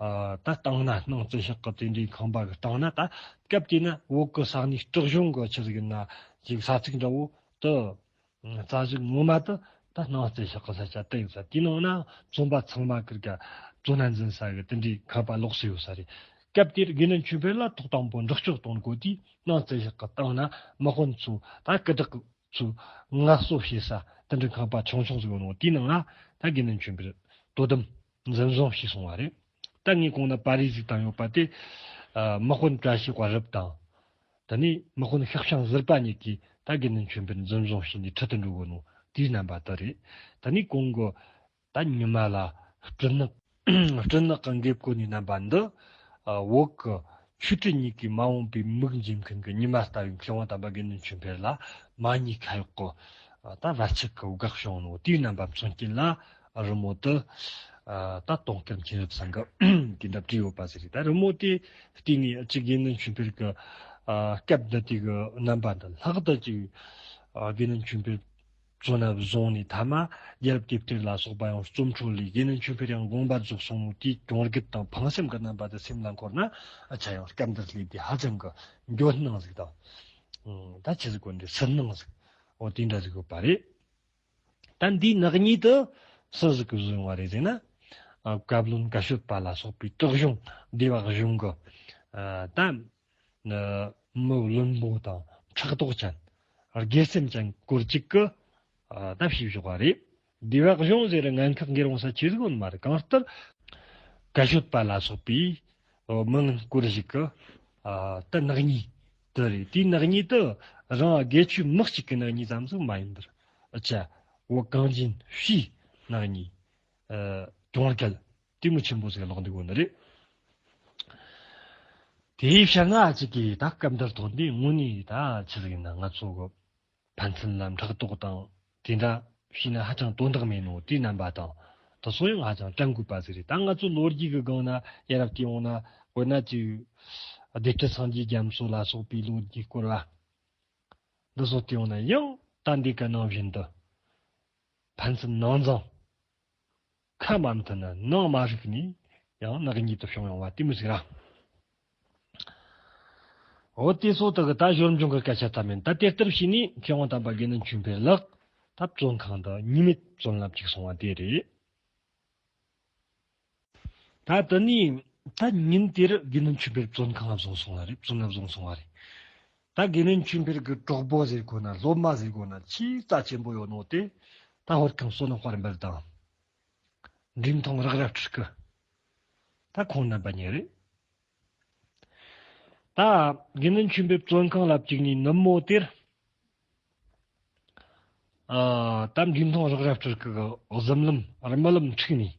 ཨ་ད་སྟེང་ན་སྣང་བཙན་ཤག་གི་དེ་འདྲའི་ཁང་པ་གི་སྟེང་ན་ད་སྐབས་དེ་ན་བོད་གི་ས་གནས་སྲིད་གཞུང་གི་ཆི་ཟིག་ཡིན་ན་ཅིག་ས་ཚིགས་འདྲ་བོ་དུ། རྩ་གཞི་ངོ་མ་དུ་ད་སྣང་བཙན་ཤག་གི་ས་ཆ་དེ་ཡིན་ས། དེའི་ནང་ན་བཙོན་པ་ཚང་མ་ཀིར་ཀ་བཙོན་ན་འཛིན་ས་གི་དེ་འདྲའི་ཁང་པ་ལོགས་སུ་ཡོད་ས་རེད། སྐབས་དེར་དགེ་འདུན་ཆོས་འཕེལ་ལ་ཐོག་དང་པོ་འདྲི་གཅོད་གཏོང་དགོས་དུས་སྣང་བཙན་ཤག་གི་སྟེང་ན་དམག་དཔོན་ཚོ་ད་སྐུ་དྲག་ཚོས་ངལ་གསོ་བྱེད་ས་དེ་འདྲའི་ཁང་པ་ཆུང་ཆུང་ཟིག་ཡོད་ནོ། དེའི་ནང་ང་ད་དགེ་འདུན་ཆོས་འཕེལ་དོ་དམ་འཛིན་བཟུང་བྱས་སོང་བ་རེད། ད་ངས་གོང་ན་པར་རིས་ཟིག་བཏང་ཡོད་པ་དེ་ཨ་དམག་དཔོན་བཀྲ་ཤིས་དཔལ་རབ་དང་། དེ་ནས་དམག་དཔོན་ཤག་ཤང་ཟུར་པ་གཉིས་ཀྱིས་ད་དགེ་འདུན་ཆོས་འཕེལ་འཛིན་བཟུང་བྱས་ནས་ཁྲིད་དུ་འགྲོ་དགོས་ནོ། དེའི་རྣམ་པ་དེ་རེད། ད་ནི་གོང་གི་ད་ཉི་མ་ལ་སྤྲིན་ནག་སྤྲིན་ནག་གི་འགེབས་སྐོར་ནི་རྣམ་པ་འདི། ཨ། བོད་ཀྱི་ཆོས་སྲིད་གཉིས་ཀྱི་མ་འོངས་པའི་མིག་འབྱེད་མཁན་གྱི་ཉི་མ་ལྟ་བུའི་མཁས་དབང་དམ་པ་དགེ་འདུན་ཆོས་འཕེལ་ལ་མ་ཉེས་ཁ་གཡོགས་ཀྱི། ཨ། ད་བར་ཆད་ཀྱི་འགག་བྱུང་ནོ་དེའི་རྣམ་པ་མཚོན་རྐྱེན་ལ། ཨ། རི་མོ་དེ། ཨ། ད་དུང་དཀར་མཁྱེན་རབ་ཚང་གིས་དེ་འདྲ་བྲིས་ཡོད་པ་ཟེར་རེད། ད་རི་མོ་དེ་བལྟས་ནས་ཨ་ཅིག་དགེ་འདུན་ཆོས་འཕེལ་གྱི། ཨ། སྐབས་འདི་དུས་ཀྱི་རྣམ་པ་འདི་ལྷག་ཏུ་ཅིག་ཨ། དགེ་འདུན་ཆོས་འཕེལ་བཙོན་ནས་བཟུང་ནས་མཐའ་མ་རྒྱལ་རབས་དེབ་ཐེར་ལ་སོགས་པ་ཡང་རྩོམ་འཕྲོ་ལས། དགེ་འདུན་ཆོས་འཕེལ་ཡང་དགོངས་པ་རྫོགས་སོང་ནོ་དེའི་གྱོང་གུད་དང་ཕངས་སེམས་ཀྱི་རྣམ་པ་དེ་སེམས་ལ་འཁོར་ན། ཨ་ཅག་ཡང་སྐབས་འདིར་སླེབས་དུས་ཧ་ཅང་གི་འགྱོད་སྣང་ཟིག་དང་། ཨང་། ད་ཆི་ཟིག་གོ་འདི་སུན་སྣང་ཟིག་འོ་དེ་འདྲ་ཟིག་ཡོད་པ་རེད། ད་འདིའི་ནག་ཉེས་དེ་སུ་ཟིག་གིས་བཟོས་ཡོང་བ་རེད་ཟེར་ན། ཨ། བཀའ་བློན་བཀའ་ཆོས་པ་ལ་སོགས་པའི་དྲག་གཞུང་སྡེ་བ་གཞུང་གི། ཨ། ད་མི་བླུན་པོ་དང་ཕྲག་དོག་ཅན། དགེ་སེམས་ཅན་སྐོར་ཅིག་གིས། ཨ། ད་བྱས་བཞག་པ་རེད། སྡེ་བ་གཞུང་ཟེར་ར་ངན་ཁག་འགེལ་འོང་ས་ཆི་ཟིག་ཡོད་མ་རེད། གང་ལྟར་བཀའ་ཆོས་པ་ལ་སོགས་པའི། ཨོ། མི་ངན་སྐོར་ཞིག་གི། ཨ། ད་ནག་ཉེས་དེ་རེད། དེའི་ནག་ཉེས་དེ་རང་དགེ་ཆོས་མི་གཅིག་གི་ནག་ཉེས་ཙམ་ཟིག་མ་ཡིན་པར། ཨ་ཅག་བོད་གངས་ཅན་བྱིའི་ནག་ཉེས། ཨ། གྱོང་གུད་དེ་མོ་ཆེན་པོ་ཟིག་ལོག་འདུག་གོ་ནི་རེད། དེའི་ཕྱིར་ན་ཨ་ཅག་གིས་ད་སྐབས་འདིར་ཐོན་ཏེ་དངོས་གནས་ད་ཆི་ཟིག་ཡིན་ན་ང་ཚོ་གི་ཕན་ཚུན་ལ་ཕྲག་དོག་དང་དེ་འདྲ་བྱས་ན་ཧ་ཅང་དོན་དག་མེད་ནོ་དེའི་རྣམ་པ་དང་། དེ་ཚོ་ཡང་ཧ་ཅང་དྲན་དགོས་པ་ཟིག་རེད། ད་ང་ཚོ་ལོ་རྒྱུས་ཀྱི་སྒང་ན་ཡར་བལྟས་ཡོང་ན། དཔེར་ན་ཅིག་སྡེ་སྲིད་སངས་རྒྱས་རྒྱ་མཚོ་ལ་སོགས་པའི་ལོ་རྒྱུས་སྐོར་བ་འདི་ཚོ་བལྟས་ཡོང་ན་ཡང་ད་འདི་ག་ནང་བཞིན་དུ་ཕན་ཚུན་ནང་འཛིང་། ཁ་མ་མཐུན་ན་ནང་མ་རིག་ནས་ཡང་ནག་ཉེས་དེ་བྱུང་ཡོང་བ་དེ་མོ་ཟིག་ར། འོ་དེ་ཚོ་དག་གི་ད་ཞོར་འབྱུང་གི་སྐད་ཆ་ཙམ་ཡིན། ད་དེ་ལྟར་བྱས་ནས་མཁས་དབང་དམ་པ་དགེ་འདུན་ཆོས་འཕེལ་ལགས་ད་བཙོན་ཁང་དུ་ཉེས་མེད་བཙོན་ལ་བཅུག་སོང་བ་དེ་རེད། ད་དེ་ནས་ད་ཉིན་དེར་དགེ་འདུན་ཆོས་འཕེལ་བཙོན་ཁང་ལ་བཟུང་སོང་བ་རེད། བཙོན་ལ་བཟུང་སོང་བ་རེད། ད་དགེ་འདུན་ཆོས་འཕེལ་གྱི་གྲོགས་པོ་ཟེར་དགོས་ན། སློབ་མ་ཟེར་དགོས་ན། ཆེས་རྩ་ཆེན་པོ་ཡོད་ནོ་དེ་ད་ཧོར་ཁམས་བསོད་ནམས་དཔལ་འབར་དང་། འབྲི་མཐོང་རག་ར་སྤྲུལ་སྐུ། ད་ཁོང་རྣམ་པ་གཉིས་རེད། ད་དགེ་འདུན་ཆོས་འཕེལ་བཙོན་ཁང་ལ་བཅུག་ནས་ནུབ་མོ་དེར། ཨ། ད་འབྲི་མཐོང་རག་ར་སྤྲུལ་སྐུ་གི་གཟིམ་ལམ་རྨི་ལམ་འཁྲིགས་ནས།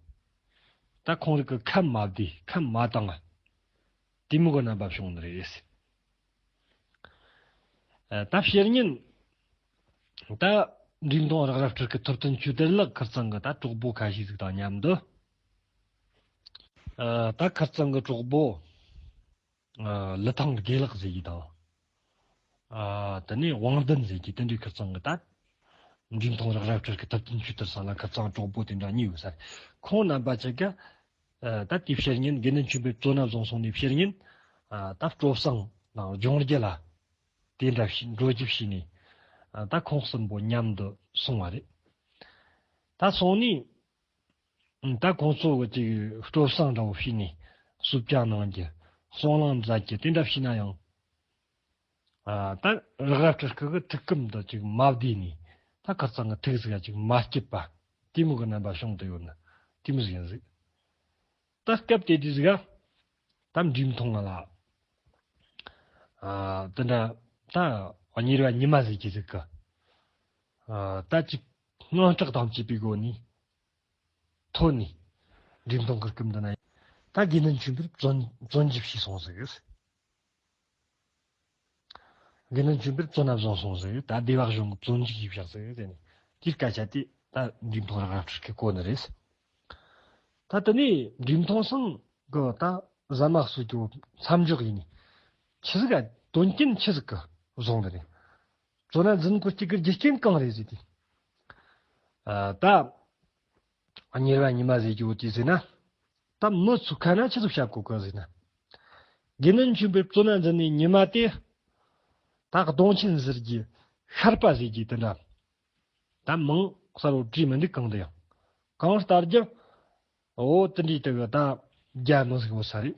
ད་ཁོང་རིགས་ཀྱི་ཁ་མ་བདེ་ཁ་མ་དྭངས་དེ་མོ་གི་རྣམ་པ་བྱུང་ནི་རེད། ཨ། ད་ཕྱི་ཉིན་ད་འབྲི་མཐོང་རག་ར་སྤྲུལ་སྐུ་ཐུབ་བསྟན་ཆོས་དར་ལགས་ཁིར་ཚང་གི་ད་གྲོགས་པོ་ཁ་ཤས་ཟིག་དང་མཉམ་དུ། ཨ། ད་ཁིར་ཚང་གི་གྲོགས་པོ། ཨ། ལི་ཐང་དགེ་ལགས་ཟེར་གྱི་དང་། ཨ། དེ་ནས་དབང་ལྡན་ཟེར་གྱི་དེ་འདྲའི་ཁིར་ཚང་གི་ད་འབྲི་མཐོང་རག་ར་སྤྲུལ་སྐུ་ཐུབ་བསྟན་ཆོས་དར་ཚང་ལ་ཁིར་ཚང་གྲོགས་པོ་དེ་འདྲ་གཉིས་ཡོད་ས་རེད། ཁོང་རྣམ་པ་ཆ་ག་ཨ། ད་དེའི་ཕྱི་ཉིན་དགེ་འདུན་ཆོས་འཕེལ་བཙོན་ན་བཟུང་སོང་ནས་ཕྱི་ཉིན། ཨ། ད་སྤྲོ་བསང་ནང་ལྗོངས་རྒྱུ་ལ་དེ་འདྲ་བྱས་འགྲོ་རྒྱུ་བྱས་ནས། ཨ། ད་ཁོང་གསུམ་པོ་མཉམ་དུ་སོང་བ་རེད། ད་སོང་ནས། ད་ཁོང་ཚོ་གི་ཅིག་སྤྲོ་བསང་འདྲ་བོ་བྱས་ནས་གསོལ་ཇ་གནང་རྒྱུ། སོང་ལང་མཛད་རྒྱུ་དེ་འདྲ་བྱས་ན་ཡང་། ཨ། ད་རག་ར་སྤྲུལ་སྐུ་གི་ཐུགས་ཁམས་འདི་ཅིག་མ་བདེ་ནས། ད་ཁིར་ཚང་གི་ཐུགས་ཟིག་ཅིག་མ་སྐྱིད་པ་དེ་མོ་གི་རྣམ་པ་བྱུང་དུ་ཡོད་ནི་དེ་མོ་ཟིག་ཡིན་ཟིག་ད་སྐབས་དེ་དུས་ཟིག་ག་ད་འབྲི་མཐོང་ང་ལ། ཨ། དེ་འདྲ་ད་གཉེར་བ་ཉི་མ་ཟེར་གྱི་ཟིག་གི། ཨ། ད་ཅིག་དངངས་སྐྲག་དང་བཅས་པའི་སྒོ་ནས་ཐོན་ནས། འབྲི་མཐོང་གི་སྐུ་མདུན་ན་ད་དགེ་འདུན་ཆོས་འཕེལ་བཙོན་བཙོན་འཇུག་བྱས་སོང་ཟིག་དགེ་འདུན་ཆོས་འཕེལ་བཙོན་ན་བཟུང་སོང་ཟིག་ད་སྡེ་བ་གཞུང་གིས་བཙོན་འཇུག་བྱས་བཞག་ཟིག་ཟེར་ནས་དེའི་སྐད་ཆ་དེ་ད་འབྲི་མཐོང་རག་ར་སྤྲུལ་སྐུས་གོ་ནི་རེད། ད་དེ་ནས་འབྲི་མཐོང་ཚང་གི་ད་ཟ་མ་ཟོས་རྒྱུ་མཚམས་འཇོག་ཡིན་ནི། ཆི་ཟིག་ག་དོན་རྐྱེན་ཆི་ཟིག་གི་བཟུང་ནི་རེད། བཙོན་ན་འཛིན་དགོས་རྒྱུ་གི་རྒྱུ་རྐྱེན་གང་རེད་ཟེར་དུས། ཨ། ད་གཉེར་བ་ཉི་མ་ཟེར་རྒྱུ་བོ་དེས་ཟེར་ན། ད་མི་ཚོའི་ཁ་ན་ཆི་ཟིག་བཤད་གོ་གི་ཟེར་ན། དགེ་འདུན་ཆོས་འཕེལ་བཙོན་ན་འཛིན་ནས་ཉི་མ་དེ། ད་གདོང་ཆེན་ཟེར་རྒྱུ། ཤར་པ་ཟེར་རྒྱུ་དེ་འདྲ། ད་མིང་གསལ་བོ་བྲིས་མི་འདུག་གང་དུ་ཡང་། གང་ལྟར་ཀྱང་། འོ་དེ་འདྲའི་དེ་གི་ད་རྒྱ་མི་ཟིག་ཡོད་ས་རེད།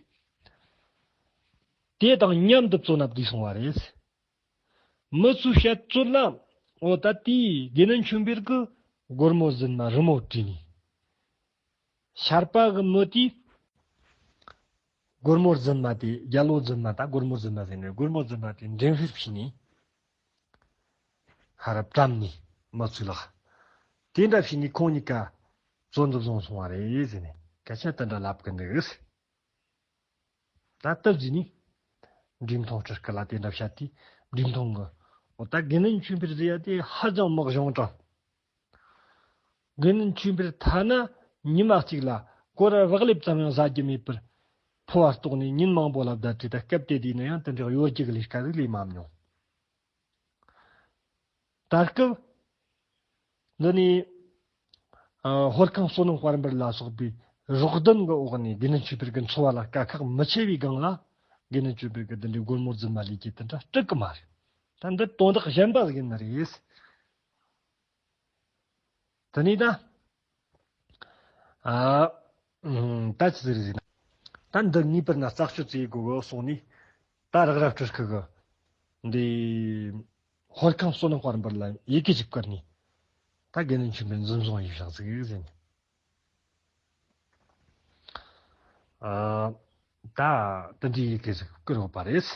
དེ་དང་མཉམ་དུ་བཙོན་ན་བསྡུས་སོང་བ་རེད། མི་ཚོའི་བཤད་ཚོད་ལ། འོ་ད་དེའི་དགེ་འདུན་ཆོས་འཕེལ་གི་སྒོར་མོ་གཟན་མ་རི་མོ་བྲིས་ནས། ཤར་པ་གི་མི་དེས་སྒོར་མོ་གཟན་མ་དེ། རྒྱ་ལོ་གཟན་མ། ད་སྒོར་མོ་གཟན་མ་ཟེར་ནས་སྒོར་མོ་གཟན་མ་དེ་འགྲེམས་སྤེལ་བྱས་ནས། ཧར་ར་བཀྲམ་ནས་མི་ཚོའི་ལག་དེ་འདྲ་བྱས་ནས་ཁོང་གཉིས་ཀ་བཙོན་དུ་བཟུང་སོང་བ་རེད་ཟེར་ནས་སྐད་ཆ་དེ་འདྲ་ལབ་གི་འདུག། ད་སྟབས་ཀྱིས་ནི་འབྲས་མཐོང་སྤྲུལ་སྐུ་ལ་དེ་འདྲ་བཤད་དུས། འབྲས་མཐོང་གིས། འོ་ད་དགེ་འདུན་ཆོས་འཕེལ་ཟེར་ཡ་དེ་ཧ་ཅང་མི་གཞུང་དྲང་། དགེ་འདུན་ཆོས་འཕེལ་ཐ་ན་ཉི་མ་གཅིག་ལ་སྐོར་ར་བག་ལེབ་ཙམ་ཡང་ཟ་རྒྱུ་མེད་པར་ཕོ་བ་ལྟོགས་ནས་ཉིན་མང་པོ་ལ་བསྡད་དེ། ད་སྐབས་དེ་དུས་ན་ཡང་དེ་འདྲའི་གཡོ་སྒྱུ་གི་ལས་ཀ་ཟིག་ལས་མ་མྱོང་། ད་སྐབས་འདི་ནས་ཨ་ཧོར་ཁང་བསོད་ནམས་དཔལ་འབར་ལ་སོགས་པའི་རོགས་ལྡན་གྱི་འོག་ནས་དགེ་འདུན་ཆོས་འཕེལ་གྱི་འཚོ་བ་ལ་དཀའ་ཁག་མི་ཆེ་བའི་སྒང་ལ། དགེ་འདུན་ཆོས་འཕེལ་གྱིས་དེ་འདྲའི་སྒོར་མོ་རྫུན་མ་ལས་རྒྱུ་དེ་འདྲ་སྤྲད་གི་མ་རེད། ད་འདི་དོན་དག་གཞན་པ་ཟིག་ཡིན་ནི་རེད། དེ་ནས་ད། ཨ། ཨུམ། ད་ཅི་ཟེར་ཟེར་ན། ད་འདི་ངེས་པར་ན་རྩད་གཅོད་བྱེད་དགོས་གི་གསུངས་ནས། ད་རག་ར་སྤྲུལ་སྐུ་གིས་འདི་ཧོར་ཁང་བསོད་ནམས་དཔལ་འབར་ལ་ཡི་གེ་ཅིག་བསྐུར་ནས། ད་དགེ་འདུན་ཆོས་འཕེལ་འཛིན་བཟུང་ཡས་བཞག་ཟིག་ཟེར་ནས། ཨ། ད་དེ་འདྲའི་ཡི་གེ་ཟིག་བསྐུར་ཡོད་པ་རེད།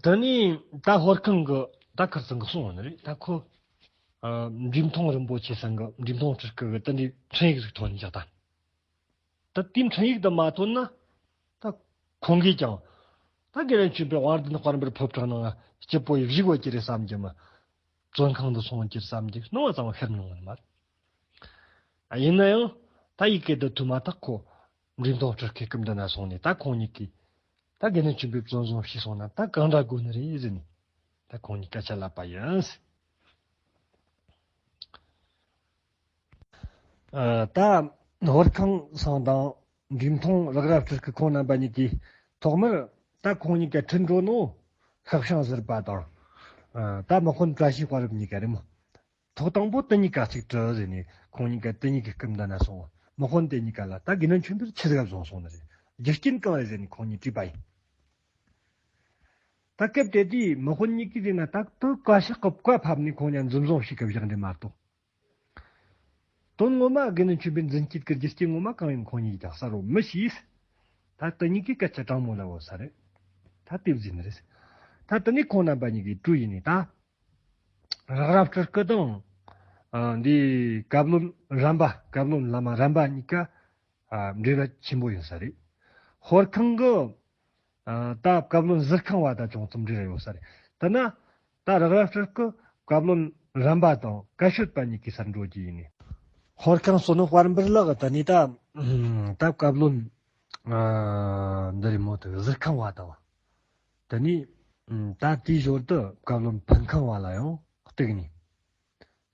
དེ་ནས་ད་ཧོར་ཁང་གི་ད་ཁིར་ཚང་གིས་གསུངས་པ་ནི་རེད། ད་ཁོ། ཨ། འབྲས་མཐོང་རིན་པོ་ཆེ་ཚང་གི། འབྲས་མཐོང་སྤྲུལ་སྐུ་གི་དེ་འདྲའི་འཕྲིན་ཡིག་ཟིག་ཐོན་ཀྱག་ད། ད་དེའི་འཕྲིན་ཡིག་དེ་མ་ཐོན་ན། ད་ཁོང་གིས་ཀྱང་ད་དགེ་འདུན་ཆོས་འཕེལ་དབང་ལྡན་དཔལ་འབར་ཕོ་བྲང་ནང་སྐྱིད་པོ་ཡེ་བཞུགས་ཡོད་ཀྱི་རེད་བསམ་གྱི་མ། བཙོན་ཁང་དུ་སོང་གྱི་རེད་བསམ་གྱི་སྣང་བ་ཙམ་ཤར་མྱོང་ངམ། ཡིན་ན་ཡང་ད་ཡི་གེ་འདི་ཐོས་མ་ཐག་ཁོ་འབྲས་མཐོང་སྤྲུལ་སྐུའི་སྐུ་མདུན་ན་སོང་ནས། ད་ཁོང་གཉིས་ཀྱིས་ད་དགེ་འདུན་ཆོས་འཕེལ་བཙོན་བཟུང་བྱས་སོང་ན་ད་གང་འདྲ་དགོས་ནི་རེད་ཟེར་ནས། ད་ཁོང་གཉིས་སྐད་ཆ་ལབ་པ་ཡིན། ཨ། ད་ཧོར་ཁང་ཚང་དང་འབྲས་མཐོང་རག་ར་སྤྲུལ་སྐུ་ཁོང་རྣམ་པ་གཉིས་ཀྱིས་ཐོག་མར་ད་ཁོང་གཉིས་ཀ་ཁྲིད་འགྲོ་ནོ་ཤག་ཤང་ཟུར་པ་དང་། ཨ། ད་དམག་དཔོན་བཀྲ་ཤིས་དཔལ་རབ་གཉིས་ཀ་རེད་མོ། ཐོག་དང་པོ་དེ་གཉིས་ཀ་གཅིག་དྲི་ཟེར་ནས་ཁོང་གཉིས་ཀ་དེ་གཉིས་ཀྱི་སྐུ་མདུན་ན་སོང་། དམག་དཔོན་དེ་གཉིས་ཀ་ལ་ད་དགེ་འདུན་ཆོས་འཕེལ་ཆི་ཟིག་ག་བཟུང་སོང་ནི་རེད། རྒྱུ་རྐྱེན་གང་རེད་ཟེར་ནས་ཁོང་གཉིས་དྲིས་པ་ཡིན། ད་སྐབས་དེ་དུས་དམག་དཔོན་གཉིས་ཀྱིས་ཟེར་ན། ད་དེ་བཀའ་ཤག་གི་བཀའ་ཕབ་ནས་ཁོང་གཉིས་འཛིན་བཟུང་བྱེད་སྐབས་བཞག་འདི་མ་གཏོགས། དོན་ངོ་མ་དགེ་འདུན་ཆོས་འཕེལ་འཛིན་སྐྱོང་གི་རྒྱུ་རྐྱེན་ངོ་མ་གང་ཡིན་ཁོང་གཉིས་ཀྱིས་ཀྱང་གསལ་བོ་མི་ཤེས། ད་དེ་གཉིས་ཀྱིས་སྐད་ཆ་དྲང་མོ་ལབ་ཡོད་ས་རེད། ད་དེ་བཟོས་ནི་རེད། ད་དེ་ནས་ཁོང་རྣམ་པ་གཉིས་ཀྱིས་གྲོས་ཡས་ནས་ད་རག་ར་སྤྲུལ་སྐུ་དང་། ཨ། འདི་བཀའ་བློན་རམ་པ། བཀའ་བློན་བླ་མ་རམ་པ་གཉིས་ཀ། ཨ། འབྲེལ་བ་ཆེན་པོ་ཡིན་ས་རེད། ཧོར་ཁང་གི། ཨ། ད་བཀའ་བློན་ཟུར་ཁང་བ་དང་ཅུང་ཙམ་འབྲེལ་བ་ཡོད་ས་རེད། དེ་ན་ད་རག་ར་སྤྲུལ་སྐུ་བཀའ་བློན་རམ་པ་དང་བཀའ་ཤོད་པ་གཉིས་ཀའི་སར་འགྲོ་རྒྱུ་ཡིན་ནས། ཧོར་ཁང་བསོད་ནམས་དཔལ་འབར་ལགས་དེ་ནས་ད། ད་བཀའ་བློན། ཨ། འདི་རེད་མོ། དེ་ཟུར་ཁང་བ་དང་། དེ་ནས་ད་དེའི་ཞོར་དུ་བཀའ་བློན་ཕུན་ཁང་བ་ལ་ཡང་གཏུགས་ནས།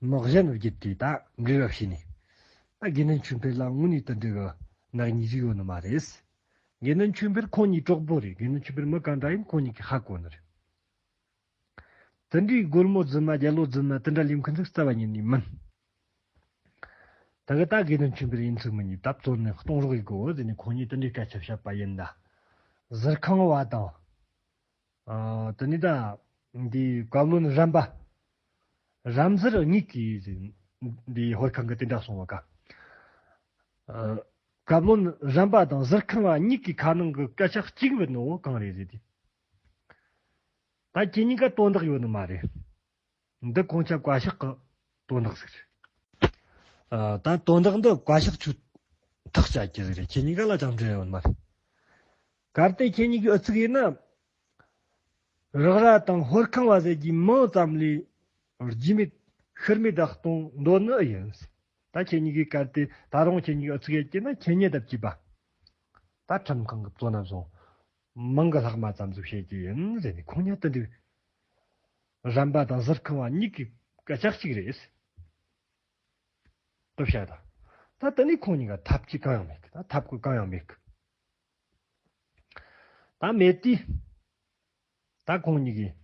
དམག་གཞན་བརྒྱུད་དེ་ད་འབྲེལ་བ་བྱས་ནས། ད་དགེ་འདུན་ཆོས་འཕེལ་ལ་དངོས་གནས་དེ་འདྲ་གི་ནག་ཉེས་ཟིག་ཡོད་ནི་མ་རེད། དགེ་འདུན་ཆོས་འཕེལ་ཁོང་གཉིས་གྲོགས་པོ་རེད། དགེ་འདུན་ཆོས་འཕེལ་མི་ག་འདྲ་ཡིན་ཁོང་གཉིས་ཀྱིས་ཧ་གོ་ནི་རེད། དེ་འདྲའི་སྒོར་མོ་རྫུན་མ་རྒྱལ་ལོ་རྫུན་མ་དེ་འདྲ་ལེན་མཁན་ཟིག་རྩ་བ་ཉིད་ནས་མིན། ད་གི་ད་དགེ་འདུན་ཆོས་འཕེལ་ཡིན་ཚུལ་མི་ཉིད་ད་བཙོན་ནས་གཏོང་རོགས་ཡེད་དགོས་ཟེར་ནས་ཁོང་གཉིས་དེ་འདྲའི་སྐད་ཆ་བཤད་པ་ཡིན་ད། ཟུར་ཁང་བ་དང་། ཨ། དེ་ནས་ད་འདི་བཀའ་བློན་རམ་པ། རམ་ཟུར་གཉིས་ཀྱིས་འདི་ཧོར་ཁང་གི་དེ་འདྲ་སོང་བ་ཀ། ཨ། བཀའ་བློན་རམ་པ་དང་ཟུར་ཁང་བ་གཉིས་ཀྱི་ཁ་ནང་གི་སྐད་ཆ་གཅིག་བུད་ནོ་གང་རེད་ཟེར་དུས། ད་ཁྱེད་གཉིས་ཀ་དོན་དག་ཡོད་ནི་མ་རེད། འདི་ཁོང་ཆ་བཀའ་ཤག་གི་དོན་དག་ཟིག་རེད། ཨ། ད་དོན་དག་འདི་བཀའ་ཤག་ཆོས་ཐག་བཅད་རྒྱུ་ཟིག་རེད། ཁྱེད་གཉིས་ཀ་ལ་ཅང་འབྲེལ་ཡོད་མ་རེད། གལ་ཏེ་ཁྱེད་གཉིས་ཀྱིས་ཨུ་ཚུགས་ཡིན་ན། རག་ར་དང་ཧོར་ཁང་བ་ཟེར་རྒྱུའི་མིང་ཙམ་ལས་རྒྱུས་མེད་ཤུལ་མེད་དུ་གཏོང་འདོད་ནི་ཨེ་ཡིན། ད་ཁྱེད་གཉིས་ཀྱིས་གལ་ཏེ་ད་རུང་ཁྱེད་གཉིས་ཀྱིས་ཨུ་ཚུགས་ཡེད་ཀྱི་ན་ཁྱེད་གཉིས་ལྟ་བུ་བྱས་པ། ད་ཁྲིམས་ཁང་གི་བཙོན་ན་བཟུང་། མིང་གི་ལྷག་མ་ཙམ་ཟིག་བཤད་ཀྱི་ཡིན་ཟེར་ནས་ཁོང་གཉིས་དེ་འདྲའི། རམ་པ་དང་ཟུར་ཁང་བ་གཉིས་ཀྱི་སྐད་ཆ་གཅིག་རེད། དེ་བཤད་ད། ད་དེ་ནས་ཁོང་གཉིས་ཀ་ཐབས་ཀྱི་གང་ཡང་མེད་གི། ད་ཐབས་ཀྱི་གང་ཡང་མེད་གི། ད་མེད་དུས། ད་ཁོང་གཉིས་ཀྱིས།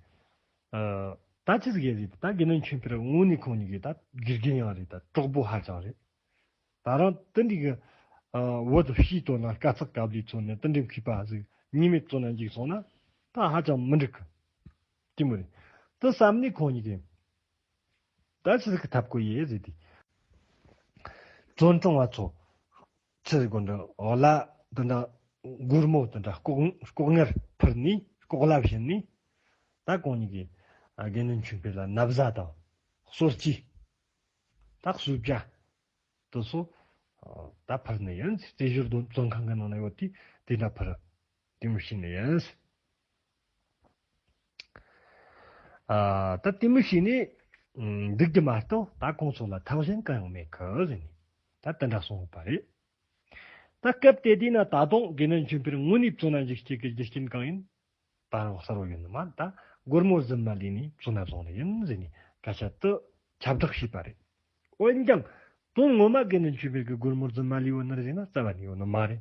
ཨ། ད་ཅི་ཟིག་ཡེད་ཟེར། ད་དགེ་འདུན་ཆོས་འཕེལ་དངོས་གནས་ཁོང་གཉིས་ཀྱི་ད་དགེ་རྒན་ཡང་རེད། ད་གྲོགས་པོ་ཧ་ཅང་རེད། ད་རང་དེ་འདྲའི་གི། ཨ། བོད་ཕྱིའི་དོན་ལ་དཀའ་ཚེགས་དཀའ་ལས་ཚོར་ནས་དེ་འདྲའི་མཁས་པ་ཟིག་ཉེས་མེད་བཙོན་ན་འཇུག་སོང་ན་ད་ཧ་ཅང་མི་འགྲིག་གི། དེ་མོ་རེད། དེ་བསམ་ནས་ཁོང་གཉིས་ཀྱིས། ད་ཅི་ཟིག་གི་ཐབས་བཀོད་ཡེད་ཟེར་དུས། བཙོན་དྲུང་བ་ཚོ། ཆི་ཟིག་གོ་འདྲ་འོ་ལ་དེ་འདྲ་སྒོར་མོ་དེ་འདྲ་ལྐོག་ལྐོག་ངར་ཕུལ་ནས་ལྐོག་ལབ་བྱས་ནས། ད་ཁོང་གཉིས་ཀྱིས། དགེ་འདུན་ཆོས་འཕེལ་ལ་ན་བཟའ་དང་གསོལ་ཇ་དང་གསོལ་ཇ་དེ་ཚོ་ད་ཕུལ་ནི་ཡིན། རྩེ་ཞོར་བཙོན་ཁང་གི་ནང་ན་ཡོད་དུས་དེ་འདྲ་ཕུལ། དེ་མོ་བྱས་ནི་ཡིན། ཨ། ད་དེ་མོ་བྱས་ནས་འདུག་རྒྱུ་མ་གཏོགས་ད་ཁོང་ཚོ་ལ་ཐབས་གཞན་གང་ཡང་མེད་གི་ཟེར་ནས་ད་དེ་འདྲ་གསུངས་ཡོད་པ་རེད། ད་སྐབས་དེ་དུས་ན་ད་དུང་དགེ་འདུན་ཆོས་འཕེལ་དངོས་གནས་བཙོན་ན་འཇུག་རྒྱུ་གི་རྒྱུ་རྐྱེན་གང་ཡིན་ད་རུང་གསལ་བོ་ཡིན་ནི་མ་རེད། ད་སྒོར་མོ་རྫུན་མ་ལས་ནས་བཙོན་ན་བཟུང་ནི་ཡིན་ཟེར་ནས་སྐད་ཆ་དེ་ཁྱབ་བསྒྲགས་བྱས་པ་རེད། འོན་ཀྱང་དོན་ངོ་མ་དགེ་འདུན་ཆོས་འཕེལ་གྱིས་སྒོར་མོ་རྫུན་མ་ལས་ཡོད་ནི་རེད་ཟེར་ན་རྩ་བ་ནས་ཡོད་ནི་མ་རེད།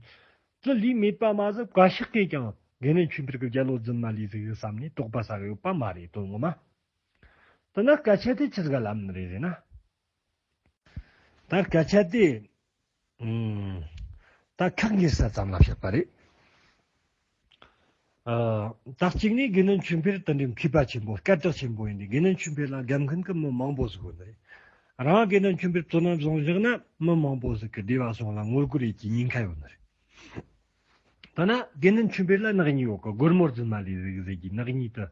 དེ་ལས་མེད་པ་མ་ཟད་བཀའ་ཤག་གིས་ཀྱང་དགེ་འདུན་ཆོས་འཕེལ་གྱིས་རྒྱལ་པོ་རྫུན་མ་ལས་ཟིག་ཡོད་བསམ་ནས་དོགས་པ་ཟ་གི་ཡོད་པ་མ་རེད། དོན་ངོ་མ། དེ་ན་སྐད་ཆ་དེ་ཆི་ཟིག་ལབ་ནི་རེད་ཟེར་ན། ད་སྐད་ཆ་དེ་ཨུམ། ད་ཁག་ངེས་ས་ཙམ་ལ་བཤད་པ་རེད། ཨ། ད་གཅིག་ནས་དགེ་འདུན་ཆོས་འཕེལ་དེ་འདྲའི་མཁས་པ་ཆེན་པོ་སྐད་གྲགས་ཆེན་པོ་ཡིན་དུས་དགེ་འདུན་ཆོས་འཕེལ་ལ་དགའ་མཁན་གྱི་མི་མང་པོ་ཟིག་ཡོད་ནི་རེད། རང་དགེ་འདུན་ཆོས་འཕེལ་བཙོན་ན་བཟུང་བཞག་ན་མི་མང་པོ་ཟིག་གིས་སྡེ་བ་གཞུང་ལ་ངོ་རྒོལ་ཡེད་རྒྱུའི་ཉེན་ཁ་ཡོད་ནི་རེད། ད་ན་དགེ་འདུན་ཆོས་འཕེལ་ལ་ནག་ཉེས་ཡོད་གི། སྒོར་མོ་རྫུན་མ་ལས་ཟིག་ཟེར་གྱི་ནག་ཉེས་དེ་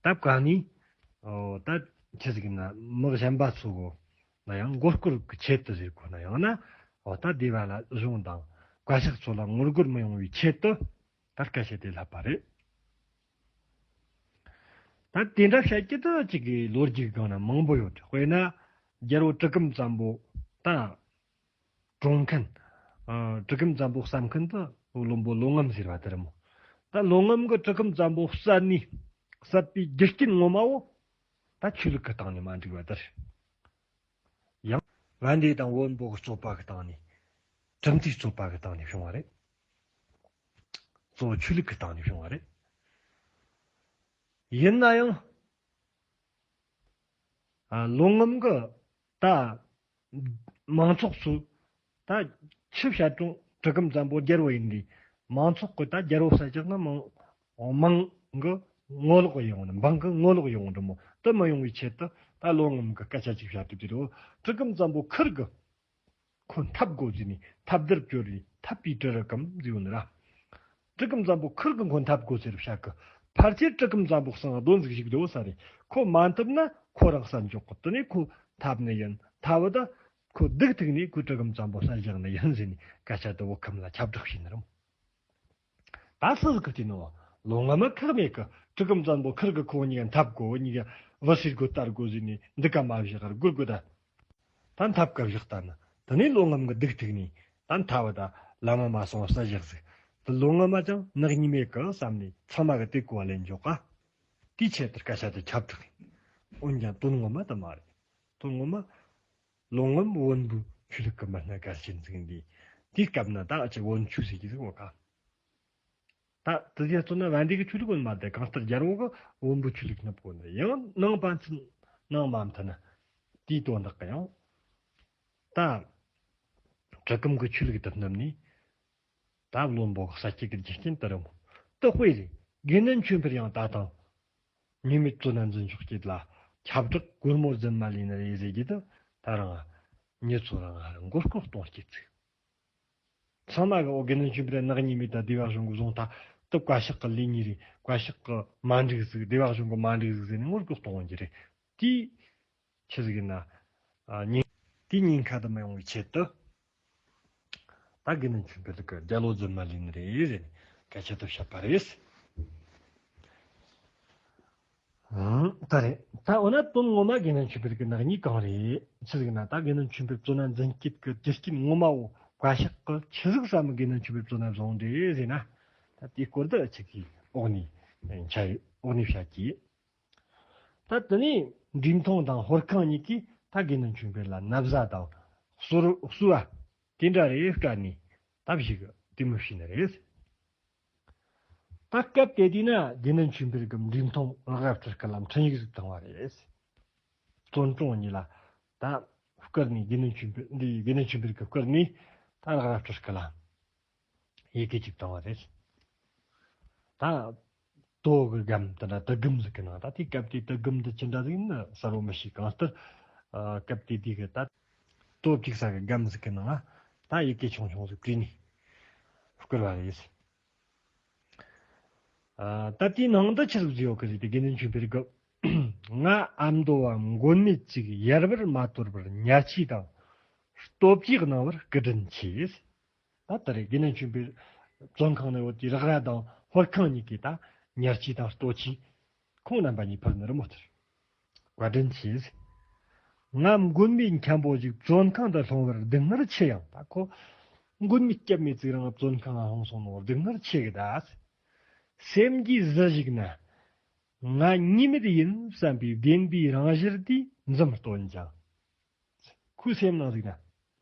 ད་ག་ནས། ཨོ། ད་ཆི་ཟིག་ན་མི་གཞན་པ་ཚོ་གོ་ན་ཡང་མགོ་སྐོར་གྱི་ཆེད་དུ་ཟེར་གོ་ན་ཡང་ན། ཨོ། ད་སྡེ་བ་ལ་གཞུང་དང་བཀའ་ཤག་ཚོ་ལ་ངོ་རྒོལ་མི་ཡོང་བའི་ཆེད་དུ་ད་སྐད་ཆ་དེ་ལབ་པ་རེད། ད་དེ་འདྲ་བཤད་རྒྱུ་དེ་གཅིག་གི་ལོ་རྒྱུས་སྒང་ན་མང་པོ་ཡོད། དཔེར་ན་རྒྱལ་པོ་གྲི་གུམ་བཙན་པོ་ད་གྲོངས་མཁན། ཨ། གྲི་གུམ་བཙན་པོ་བསད་མཁན་དེ་བློན་པོ་ལོ་ངམ་ཟེར་བ་དེ་རེད་མོ། ད་ལོ་ངམ་གིས་གྲི་གུམ་བཙན་པོ་བསད་ནས་བསད་པའི་རྒྱུ་རྐྱེན་ངོ་མ་བོ་ད་ཆོས་ལུགས་ཀྱི་སྟེང་ནས་མ་འགྲིག་པ་དེ་རེད། ཡང་བན་དེ་དང་བོན་པོ་གི་རྩོད་པ་གི་སྟེང་ནས། གྲུབ་མཐའི་རྩོད་པ་གི་སྟེང་ནས་བྱུང་བ་རེད། གཙོ་བོ་ཆོས་ལུགས་ཀྱི་སྟེང་ནས་བྱུང་བ་རེད། ཡིན་ན་ཡང་། ཨ། ལོ་ངམ་གི་ད་མང་ཚོགས་ཚོས་ད་ཆི་བཤད་རུང་གྲི་གུམ་བཙན་པོ་རྒྱལ་པོ་ཡིན་དུས་མང་ཚོགས་ཀྱིས་ད་རྒྱལ་པོ་བསད་བཞག་ན་མང་མང་གི་ངོ་ལོག་ཡོང་ནི། འབངས་ཀྱི་ངོ་ལོག་ཡོང་འགྲོ་མོ། དེ་མི་ཡོང་བའི་ཆེད་དུ་ད་ལོ་ངམ་གིས་སྐད་ཆ་ཅིག་བཤད་དུས་དེ་རུ་གྲི་གུམ་བཙན་པོ་ཁུར་གི་ཁོ་འཐབ་དགོས་ཟེར་ནས་འཐབ་རྡུལ་བསྐྱོར་རེ་འཐབ་པའི་གྲི་རུ་གུམ་ཟེར་ཡོད་ནི་ར། གྲི་གུམ་བཙན་པོ་ཁུར་གི་ཁོ་འཐབ་དགོས་ཟེར་བཤད་གི། ཕལ་ཆེར་གྲི་གུམ་བཙན་པོ་གསང་གདོན་ཟིག་ཞིག་འདུག་ས་རེད། ཁོ་མ་འཐབ་ན་ཁོ་རང་བསད་འཇོག་གི། དེ་ནས་ཁོ་འཐབ་ནི་ཡིན། འཐབ་བ་ད་ཁོ་སྡུག་ཐུག་ནས་ཁོ་གྲི་གུམ་བཙན་པོ་བསད་བཞག་ནི་ཡིན་ཟེར་ནས་སྐད་ཆ་དེ་བོད་ཁམས་ལ་ཁྱབ་བསྒྲགས་བྱས་ནི་རེད། ད་སུ་ཟིག་གིས་བལྟས་ནོ། ལོ་ངམ་ཁག་མེད་གི། གྲི་གུམ་བཙན་པོ་ཁུར་གི་ཁོ་གཉིས་ཀ་འཐབ་དགོས། གཉིས་ཀ་བུ་སྲིད་དགོས་སྟེར་དགོས་ཟེར་ནས་འདི་ག་མ་བཞག་གར་སྒུར་དགོས་ད། ད་འཐབ་སྐབས་བཞག་ལྟ་ན། དེ་ནས་ལོ་ངམ་གི་སྡུག་ཐུག་ནས་ད་འཐབ་བ་ད་ལམ་མ་སོང་བ་བསད་བཞག་ཟིག། དེ་ལོ་ངམ་ཅང་ནག་ཉེས་མེད་གི་བསམ་ནས་ཚང་མ་གི་དེ་གོ་བ་ལེན་འཇོག་ག། དེའི་ཆེད་དུ་སྐད་ཆ་དེ་ཁྱབ་བསྒྲགས་ཡིན། འོན་ཀྱང་དོན་ངོ་མ་དེ་མ་རེད། དོན་ངོ་མ། ལོ་ངམ་བོན་པོའི་ཆོས་ལུགས་ཀྱི་མི་སྣ་གལ་ཆེན་ཟིག་འདི། དེའི་སྐབས་ན་ད་ཨ་ཅེ་བོན་ཆོས་ཟེར་གྱི་ཟིག་ཡོད་ག། ད་དེ་ཚོ་ན་བན་དེ་གི་ཆོས་ལུགས་ཀུན་མ་དེ་གང་ལྟར་རྒྱལ་པོ་གི་བོན་པོའི་ཆོས་ལུགས་ནུབ་གོ་ནི་ཡང་ནང་པ་འཛིན་ནང་མ་མཐུན་ན། དེའི་དོན་དག་གི་ཡང་ད་གྲི་གུམ་གི་ཆོས་ལུགས་དེ་བསྣུབས་ནས། ད་བློན་པོ་གི་ས་སྐྱེ་གི་རྒྱུ་རྐྱེན་དེ་རེད་མོ། དེ་དཔེ་རེད། དགེ་འདུན་ཆོས་འཕེལ་ཡང་ད་དང་ཉེས་མེད་བཙོན་ན་འཛིན་ཆོག་སྐྱིད་ལ་ཁྱབ་བསྒྲགས་སྒོར་མོ་རྫུན་མ་ལས་ནི་རེད་ཟེར་གྱི་དེ་ད་རང་མྱི་ཚོ་རང་ང་མགོ་སྐོར་གཏོང་སྐྱིད་ཚིག། ཚང་མ་གི་འོ་དགེ་འདུན་ཆོས་འཕེལ་ནག་ཉེས་མེད་ད་སྡེ་བ་གཞུང་གི་བཟུང་ཐག་དེ་བཀའ་ཤག་གི་ལས་ཉེས་རེད། བཀའ་ཤག་གི་མ་འགྲིག་ཟིག། སྡེ་བ་གཞུང་གི་མ་འགྲིག་ཟིག་ཟེར་ནས་ངོ་རྒོལ་གཏོང་གི་རེད། དེའི་ཆི་ཟིག་ཡིན་ན། ཨ། ཉེན། དེའི་ཉེན་ཁ་དེ་མི་ཡོང་བའི་ཆེད་དུ། ད་དགེ་འདུན་ཆོས་འཕེལ་གྱིས་རྒྱལ་པོ་རྫུན་མ་ལས་ནི་རེད་ཟེར་ནས་སྐད་ཆ་དེ་བཤད་པ་རེད། ཨང་། ད་རེད། ད་འོ་ན་དོན་ངོ་མ་དགེ་འདུན་ཆོས་འཕེལ་གྱི་ནག་ཉེས་གང་རེད། ཆི་ཟིག་ན་ད་དགེ་འདུན་ཆོས་འཕེལ་བཙོན་ན་འཛིན་སྐྱིད་ཀྱི་རྒྱུ་རྐྱེན་ངོ་མ་བོ་བཀའ་ཤག་གིས་ཆི་ཟིག་བསམ་དགེ་འདུན་ཆོས་འཕེལ་བཙོན་ན་བཟུང་རེད་ཟེར་ན། ད་དེའི་སྐོར་དེ་ཆི་གི་འོག་ནས་འཆར་འོག་ནས་བཤད་ཀྱི། ད་དེ་ནས་འབྲས་ཐོང་དང་ཧོར་ཁང་གཉིས་ཀྱིས་ད་དགེ་འདུན་ཆོས་འཕེལ་ལ་ན་བཟའ་དང་གསོལ་གསོལ་བ་དེ་འདྲ་རེ་སྤྲད་ནས་ད་བཞུགས་དེ་མོ་བྱས་ནི་རེད། ད་སྐབས་དེ་དུས་ན་དགེ་འདུན་ཆོས་འཕེལ་གྱིས་འབྲས་ཐོང་རག་ར་སྤྲུལ་སྐུ་ལ་འཕྲིན་ཡིག་ཟིག་བཏང་བ་རེད། བཙོན་གྲོང་གཉིས་ལ་ད་བསྐུར་ནས་དགེ་འདུན་ཆོས་འཕེལ་འདི་དགེ་འདུན་ཆོས་འཕེལ་གྱིས་བསྐུར་ནས་ད་རག་ར་སྤྲུལ་སྐུ་ལ། ཡི་གེ་གཅིག་བཏང་བ་རེད། ད་ལྟོ་གི་སྒམ་དེ་འདྲ་དུ་སྒམ་ཟིག་གི་ནང་ད་དེའི་སྐབས་དེའི་དུ་སྒམ་འདི་ཅི་འདྲ་ཟིག་ཡིན་ན་གསལ་བོ་མི་ཤེས། གང་ལྟར་ཨ་སྐབས་དེ་དུས་གི་ད་ལྟོ་བཅུག་ས་གི་སྒམ་ཟིག་གི་ནང་ད་ཡི་གེ་ཆུང་ཆུང་ཟིག་བྲིས་ནས་བསྐུར་བ་རེད། ཨ་ད་དེའི་ནང་དུ་ཆི་ཟིག་བྲིས་ཡོད་གི་ཟེར་དུས་དགེ་འདུན་ཆོས་འཕེལ་གི་ ང་ཨ་མདོ་བ་མགོན་མེད་ཅིག་ཡལ་བར་མ་དོར་བར་ཉར་ཆས་དང་སྟོབས་ཀྱིས་གནང་བར་སྐུ་དྲིན་ཆེ། ད་ལྟ་རེ་དགེ་འདུན་ཆོས་འཕེལ་བཙོན་ཁང་ནས་བུད་དེ་རག་ར་དང་ཧོར་ཁང་གཉིས་ཀྱིས་ད་ཉར་ཆས་དང་ལྟོ་ཆས་ཁོང་རྣམ་པ་གཉིས་ཕུལ་ནི་རི་མོ་ལྟར། བཀའ་དྲིན་ཆེ། ང་མགོན་མེད་འཁྱམ་པོ་ཞིག་བཙོན་ཁང་དུ་ལྷུང་བར་སྡུག་བསྔལ་ཆེ་ཡང་། ད་ཁོ་མགོན་མེད་སྐྱབས་མེད་ཅིག་རང་བཙོན་ཁང་ལ་ལྷུང་སོང་ནོ་སྡུག་བསྔལ་ཆེ་གི་ད། སེམས་ཀྱིས་གཟི་ཞིག་ན། ང་ཉེས་མེད་ཡིན་བསམ་པའི་བདེན་པའི་རང་བཞིན་དེ་འཛུམ་སྟོན་ཀྱང་། ཁོའི་སེམས་ནང་ཟིག་ན།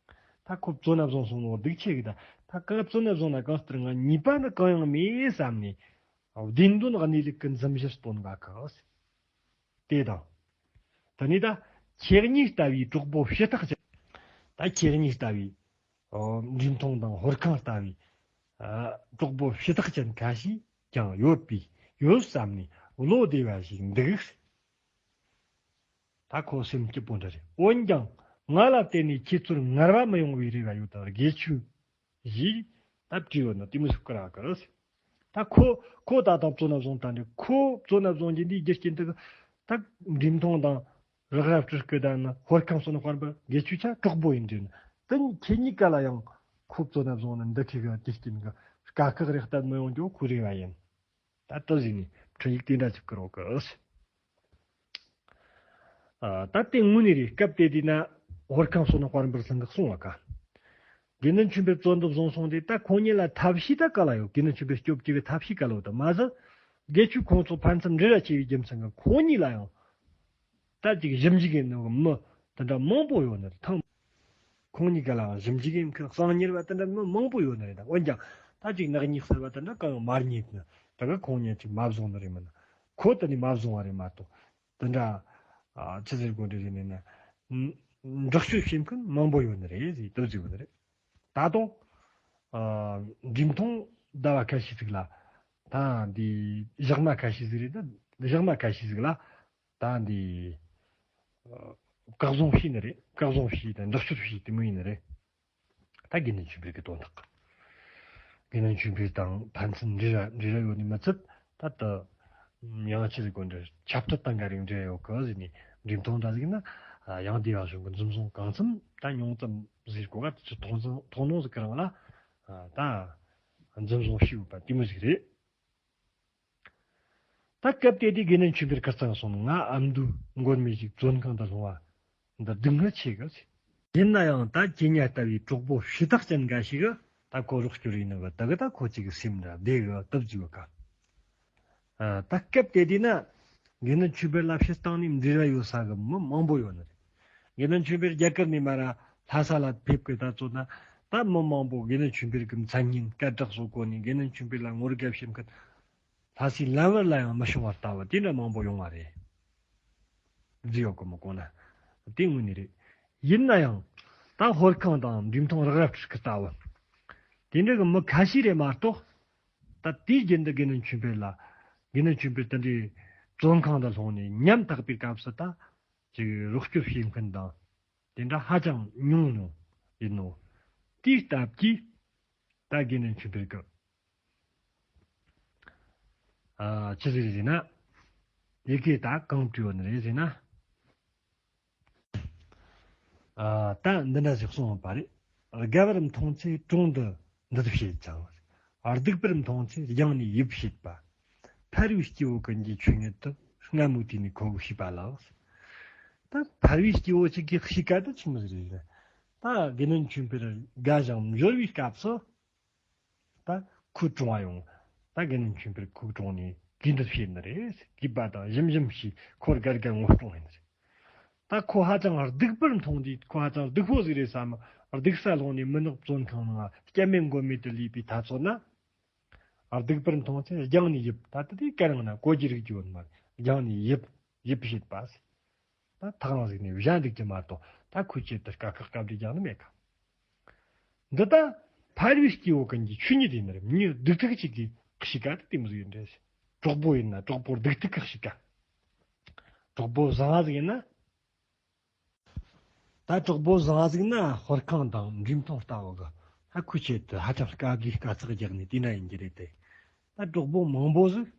ད་ཁོ་བཙོན་ན་བཟུང་སོང་ནོ་སྡུག་ཆེ་གི་ད། ད་ག་བཙོན་ན་བཟུང་ན་གང་ལྟར་ང་ཉེས་པ་ནི་གང་ཡང་མེད་བསམ་ནས། བདེན་དོན་གནས་ལུགས་ཀྱི་འཛུམ་གཞི་སྟོན་པ་གི། དེ་དང་། དེ་ནས་ད་ཁྱེད་གཉིས་ལྟ་བུའི་གྲོགས་པོ་ཕྱི་ཐག་ཅན། ད་ཁྱེད་གཉིས་ལྟ་བུའི་འགྲིམ་ཐོང་དང་ཧོར་ཁང་ལྟ་བུའི་གྲོགས་པོ་ཕྱི་ཐག་ཅན་ཁ་ཤས་ཀྱང་ཡོད་པས་ཡོད་བསམ་ནས་བློ་བདེ་བ་ཞིག་འདུག་ད་ཁོ་སེམས་སྐྱིད་པོ་འདྲ་རེད། འོན་ཀྱང་ང་ལ་བརྟེན་ནས་ཁྱེད་ཚོར་ངར་བ་མི་ཡོང་བའི་རེ་བ་ཡོད་དང་དགེ་ཆོས་ཞེས་ད་བྲིས་ཡོད་ན་དེ་མི་སུ་ཀ་ར་ཀར། ད་ཁོ་ཁོ་ད་དང་བཙོན་ན་བཟུང་ད་འདྲ་ཁོ་བཙོན་ན་བཟུང་རྒྱུ་འདིའི་རྒྱུ་རྐྱེན་དེ་ད་འགྲིམ་ཐོང་དང་རག་ར་སྤྲུལ་སྐུ་དང་ནི་ཧོར་ཁང་སོགས་ནི་དཔལ་འབར་དགེ་ཆོས་ཆ་གྲོགས་པོ་ཡིན་འདྲ་ན་དེ་ཁྱེད་གཉིས་ཀ་ལ་ཡང་ཁོ་བཙོན་ན་བཟུང་ན་འདི་ཁྱེད་ཀྱི་རྒྱུ་རྐྱེན་གི་དཀའ་ཁག་རེ་གཏད་མི་ཡོང་རྒྱུ་ཁོའི་རེ་བ་ཡིན། ད་ལྟ་ཟིན་ནས་འཕྲིན་ཡིག་དེ་འདྲ་ཅིག་བསྐུར་རོགས་གི། ད་ལྟའི་དངོས་གནས་རེད། སྐབས་དེ་དུས་ན་ཧོར་ཁང་སོགས་ན་དཔལ་འབར་ཚང་གི་གསུང་བ་ཀ་དགེ་འདུན་ཆོས་འཕེལ་བཙོན་དུ་བཟུང་སོང་དུས་ད་ཁོང་གཉིས་ལ་ཐབས་ཤེས་ད་ག་ལ་ཡོད། དགེ་འདུན་ཆོས་འཕེལ་སྐྱོབ་ཀྱི་ཐབས་ཤེས་ག་ལ་ཡོད། ད་མ་ཟད་དགེ་ཆོས་ཁོང་ཚོ་ཕན་ཚུན་འབྲེལ་བ་ཆེ་བའི་རྒྱུ་མཚན་གྱིས་ཁོང་གཉིས་ལ་ཡང་ད་ཅིག་ཞིབ་འཇུག་གི་ནང་གི་མི་དེ་འདྲ་མང་པོ་ཡོད་ནི་རེད། ཐང་ཁོང་གཉིས་ཀ་ལའང་ཞིབ་འཇུག་གི་མཁན་གསང་ཉུལ་བ་དེ་འདྲ་མི་མང་པོ་ཡོད་ནི་རེད། ད་འོན་ཀྱང་ད་ཅིག་ནག་ཉེས་ཟེར་བ་དེ་འདྲ་གང་ཡང་མ་རྙེད་ནི་ད་ག་ཁོང་གཉིས་ཅིག་མ་བཟུང་ནི་རེད། མིན་ན་ཁོ་དེ་ནས་མ་བཟུང་བ་རེད་མ་གཏོགས་དེ་འདྲ་ཨ་ཆི་ཟེར་དགོས་འདྲ་ཟེར་ནས་ན་འདྲི་གཅོད་བྱེད་མཁན་མང་པོ་ཡོད་ནི་རེད་ཟེར་དེ་ཟེར་གོ་ནི་རེད། ད་དུང་ཨ་འགྲིམ་ཐོང་ཟླ་བ་ཁ་ཤས་ཟིག་ལ་ད་འདི་ཞག་མ་ཁ་ཤས་ཟིག་རེད། ད་ཞག་མ་ཁ་ཤས་ཟིག་ལ་ད་འདི་ཨ་བཀག་བཟུང་བྱས་ནི་རེད། བཀག་བཟུང་བྱས་དང་འདྲི་གཅོད་བྱས་དེ་མོ་ཡིན་ནི་རེད། ད་དགེ་འདུན་ཆོས་འཕེལ་གྱི་དོན་དག་དགེ་འདུན་ཆོས་འཕེལ་དང་ཕན་ཚུན་འབྲེལ་བ་འབྲེལ་བ་ཡོད་ནི་མི་ཚད་ད་ལྟ་ཡང་ཆི་ཟིག་གོ་འདྲ་ཁྱབ་གདལ་དང་འགའ་རེ་འབྲེལ་ཡོད་གི་ཟེར་ནས་འགྲེམས་སྟོན་འདྲ་ཟིག་ན་ཡང་སྡེ་བ་གཞུང་གི་འཛིན་བཟུང་གང་འཚམ་ད་མྱོང་ཙམ་ཟིག་གོ་ག་དེ་ཚོ་མཐོང་མཐོང་སྣང་ཟིག་གི་རིང་ལ་ད་འཛིན་བཟུང་བྱས་ཡོད་པ་དེ་མོ་ཟིག་རེད། ད་སྐབས་དེ་དུས་དགེ་འདུན་ཆོས་འཕེལ་ཁ་རྩང་སོང་ང་ཨ་མདོའི་མགོན་མེད་ཅིག་བཙོན་ཁང་དུ་ལྷུང་བ་འདི་སྡུག་བསྔལ་ཆེ་གི། ཡིན་ན་ཡང་ད་ཁྱེད་གཉིས་ལྟ་བུའི་གྲོགས་པོ་ཕྱི་ཐག་ཅན་འགའ་ཞིག་གི་ད་ཁོ་རོགས་སྐྱོར་ཡིན་ནི་གི་ད་གི་ད་ཁོ་ཅིག་གི་སེམས་འདྲ་བདེ་གི་སྟབས་བཅུག་གི་ཀ་ད་སྐབས་དེ་དུས་ན་དགེ་འདུན་ཆོས་འཕེལ་ལ་ཕྱི་སྟེང་ནས་འབྲེལ་བ་ཡོད་ས་གི་མི་མང་པོ་ཡོད་ནི་རེད། དགེ་འདུན་ཆོས་འཕེལ་རྒྱ་གར་ནས་མར་ར་ལྷ་ས་ལ་ཕེབས་གི་ད་ཚོ་ན་ད་མི་མང་པོ་དགེ་འདུན་ཆོས་འཕེལ་གི་མཚན་སྙན་སྐད་གྲགས་སོགས་གོ་ནས་དགེ་འདུན་ཆོས་འཕེལ་ལ་ངོ་དགའ་བྱེད་མཁན་ལྷ་སའི་ལམ་བར་ལ་ཡང་མི་བྱུང་བ་ལྟ་བུ་དེ་འདྲ་མང་པོ་ཡོང་བ་རེད། རྫི་ཡོད་གི་མི་གོ་ན་དེ་དངོས་གནས་རེད། ཡིན་ན་ཡང་ད་ཧོར་ཁང་དང་འགྲེམས་སྟོན་རག་ར་སྤྲུལ་སྐུ་ལྟ་བུ་དེ་འདྲ་གི་མི་ཁ་ཤས་རེད་མ་གཏོགས་ད་དེའི་རྒྱུན་དུ་དགེ་འདུན་ཆོས་འཕེལ་ལ་དགེ་འདུན་ཆོས་འཕེལ་དེ་འདྲའི་བཙོན་ཁང་དུ་ལྷུང་ནས་ཉམ་ཐག་པའི་སྐབས་སུ་ད་ཅིག་རོགས་སྐྱོར་བྱེད་མཁན་དང་དེ་འདྲ་ཧ་ཅང་ཉུང་ཉུང་ཡིན་ནོ། དེའི་སྟབས་ཀྱིས་ད་དགེ་འདུན་ཆོས་འཕེལ་གི་ཨ་ཆི་ཟིག་རེད་ཟེར་ན། ཡི་གེ་ད་གང་བྲིས་ཡོད་ནི་རེད་ཟེར་ན། ཨ་ད་འདི་འདྲ་ཞིག་གསུངས་ཡོད་པ་རེད། དགའ་བར་མཐོང་ཚེ་དྲུང་དུ་འདུད་བྱེད་ཅིང་། སྡུག་པར་མཐོང་ཚེ་རྒྱང་ནས་ཡིབ་བྱེད་པ། ཕལ་བའི་སྐྱེ་བོ་ཀུན་གྱི་ཆོས་ཉིད་དུ། སྔ་མོའི་དུས་ནས་ཁོ་བོས་ཤེས་པ་ལགས། ད་ཕལ་བའི་སྐྱེ་བོ་ཅིག་གིས་ཤེས་ཀ་ད་ཆི་མོ་ཟིག་རེད། ད་དགེ་འདུན་ཆོས་འཕེལ་དགའ་ཞིང་འབྱོར་བའི་སྐབས་སུ། ད་ཁོའི་དྲུང་བ་ཡོང་། ད་དགེ་འདུན་ཆོས་འཕེལ་ཁོའི་དྲུང་ནས་གུས་འདུད་བྱས་ནི་རེད། གུས་པ་དང་ཞིམ་ཞིམ་ཞིག་ཁོར་དགའ་དགའ་ངོ་སྤྲོད་ཡིན་ནི་རེད། ད་ཁོ་ཧ་ཅང་སྡུག་པར་མཐོང་དུས་ཁོ་ཧ་ཅང་སྡུག་པོ་ཟིག་རེད་བསམ། སྡུག་ས་ལྷུང་ནས་མུན་ནག་བཙོན་ཁང་ནང་སྐྱབས་མེད་མགོན་མེད་དུ་ལུས་པའི་ཐ་ཚོད་ན། སྡུག་པར་མཐོང་ཚེ་རྒྱང་ནས་ཡིབ། ད་ལྟ་དེ་ག་རང་ན་གོ་རྒྱུ་རིག་རྒྱུ་ཡོད་མ་རེད། རྒྱང་ནས་ཡིབ་ཡིབ་བྱེད་པ། ད་ཐག་རིང་ཟིག་ནས་བཞག་འདུག་གི་མ་གཏོགས་ད་ཁོའི་ཆེད་དུ་དཀའ་ཁག་སྐབས་རེ་རྒྱག་ནི་མེད་ཀ་འདི་ད་ཕལ་བའི་སྐྱེ་བོ་ཀུན་གྱི་ཆོས་ཉིད་ཡིན་ནི་རེད། མྱི་སྡུག་ཐུག་ཅིག་གིས་ཤི་ཀ་དེ་མོ་ཟིག་ཡིན་རེད། གྲོགས་པོ་ཡིན་ན་གྲོགས་པོ་སྡུག་ཐུག་གིས་ཤི་ཀ་གྲོགས་པོ་བཟང་བ་ཟིག་ཡིན་ན། ད་གྲོགས་པོ་བཟང་བ་ཟིག་ན་ཧོར་ཁང་དང་འགྲེམས་སྟོན་ལྟ་བུ་གི་ཧ་ཁོའི་ཆེད་དུ་ཧ་ཅང་དཀའ་གི་དཀའ་ཚེགས་རྒྱག་ནས་དེ་འདྲ་ཡིན་གྱི་རེད་དེ། ད་གྲོགས་པོ་མང་པོ་ཟིག་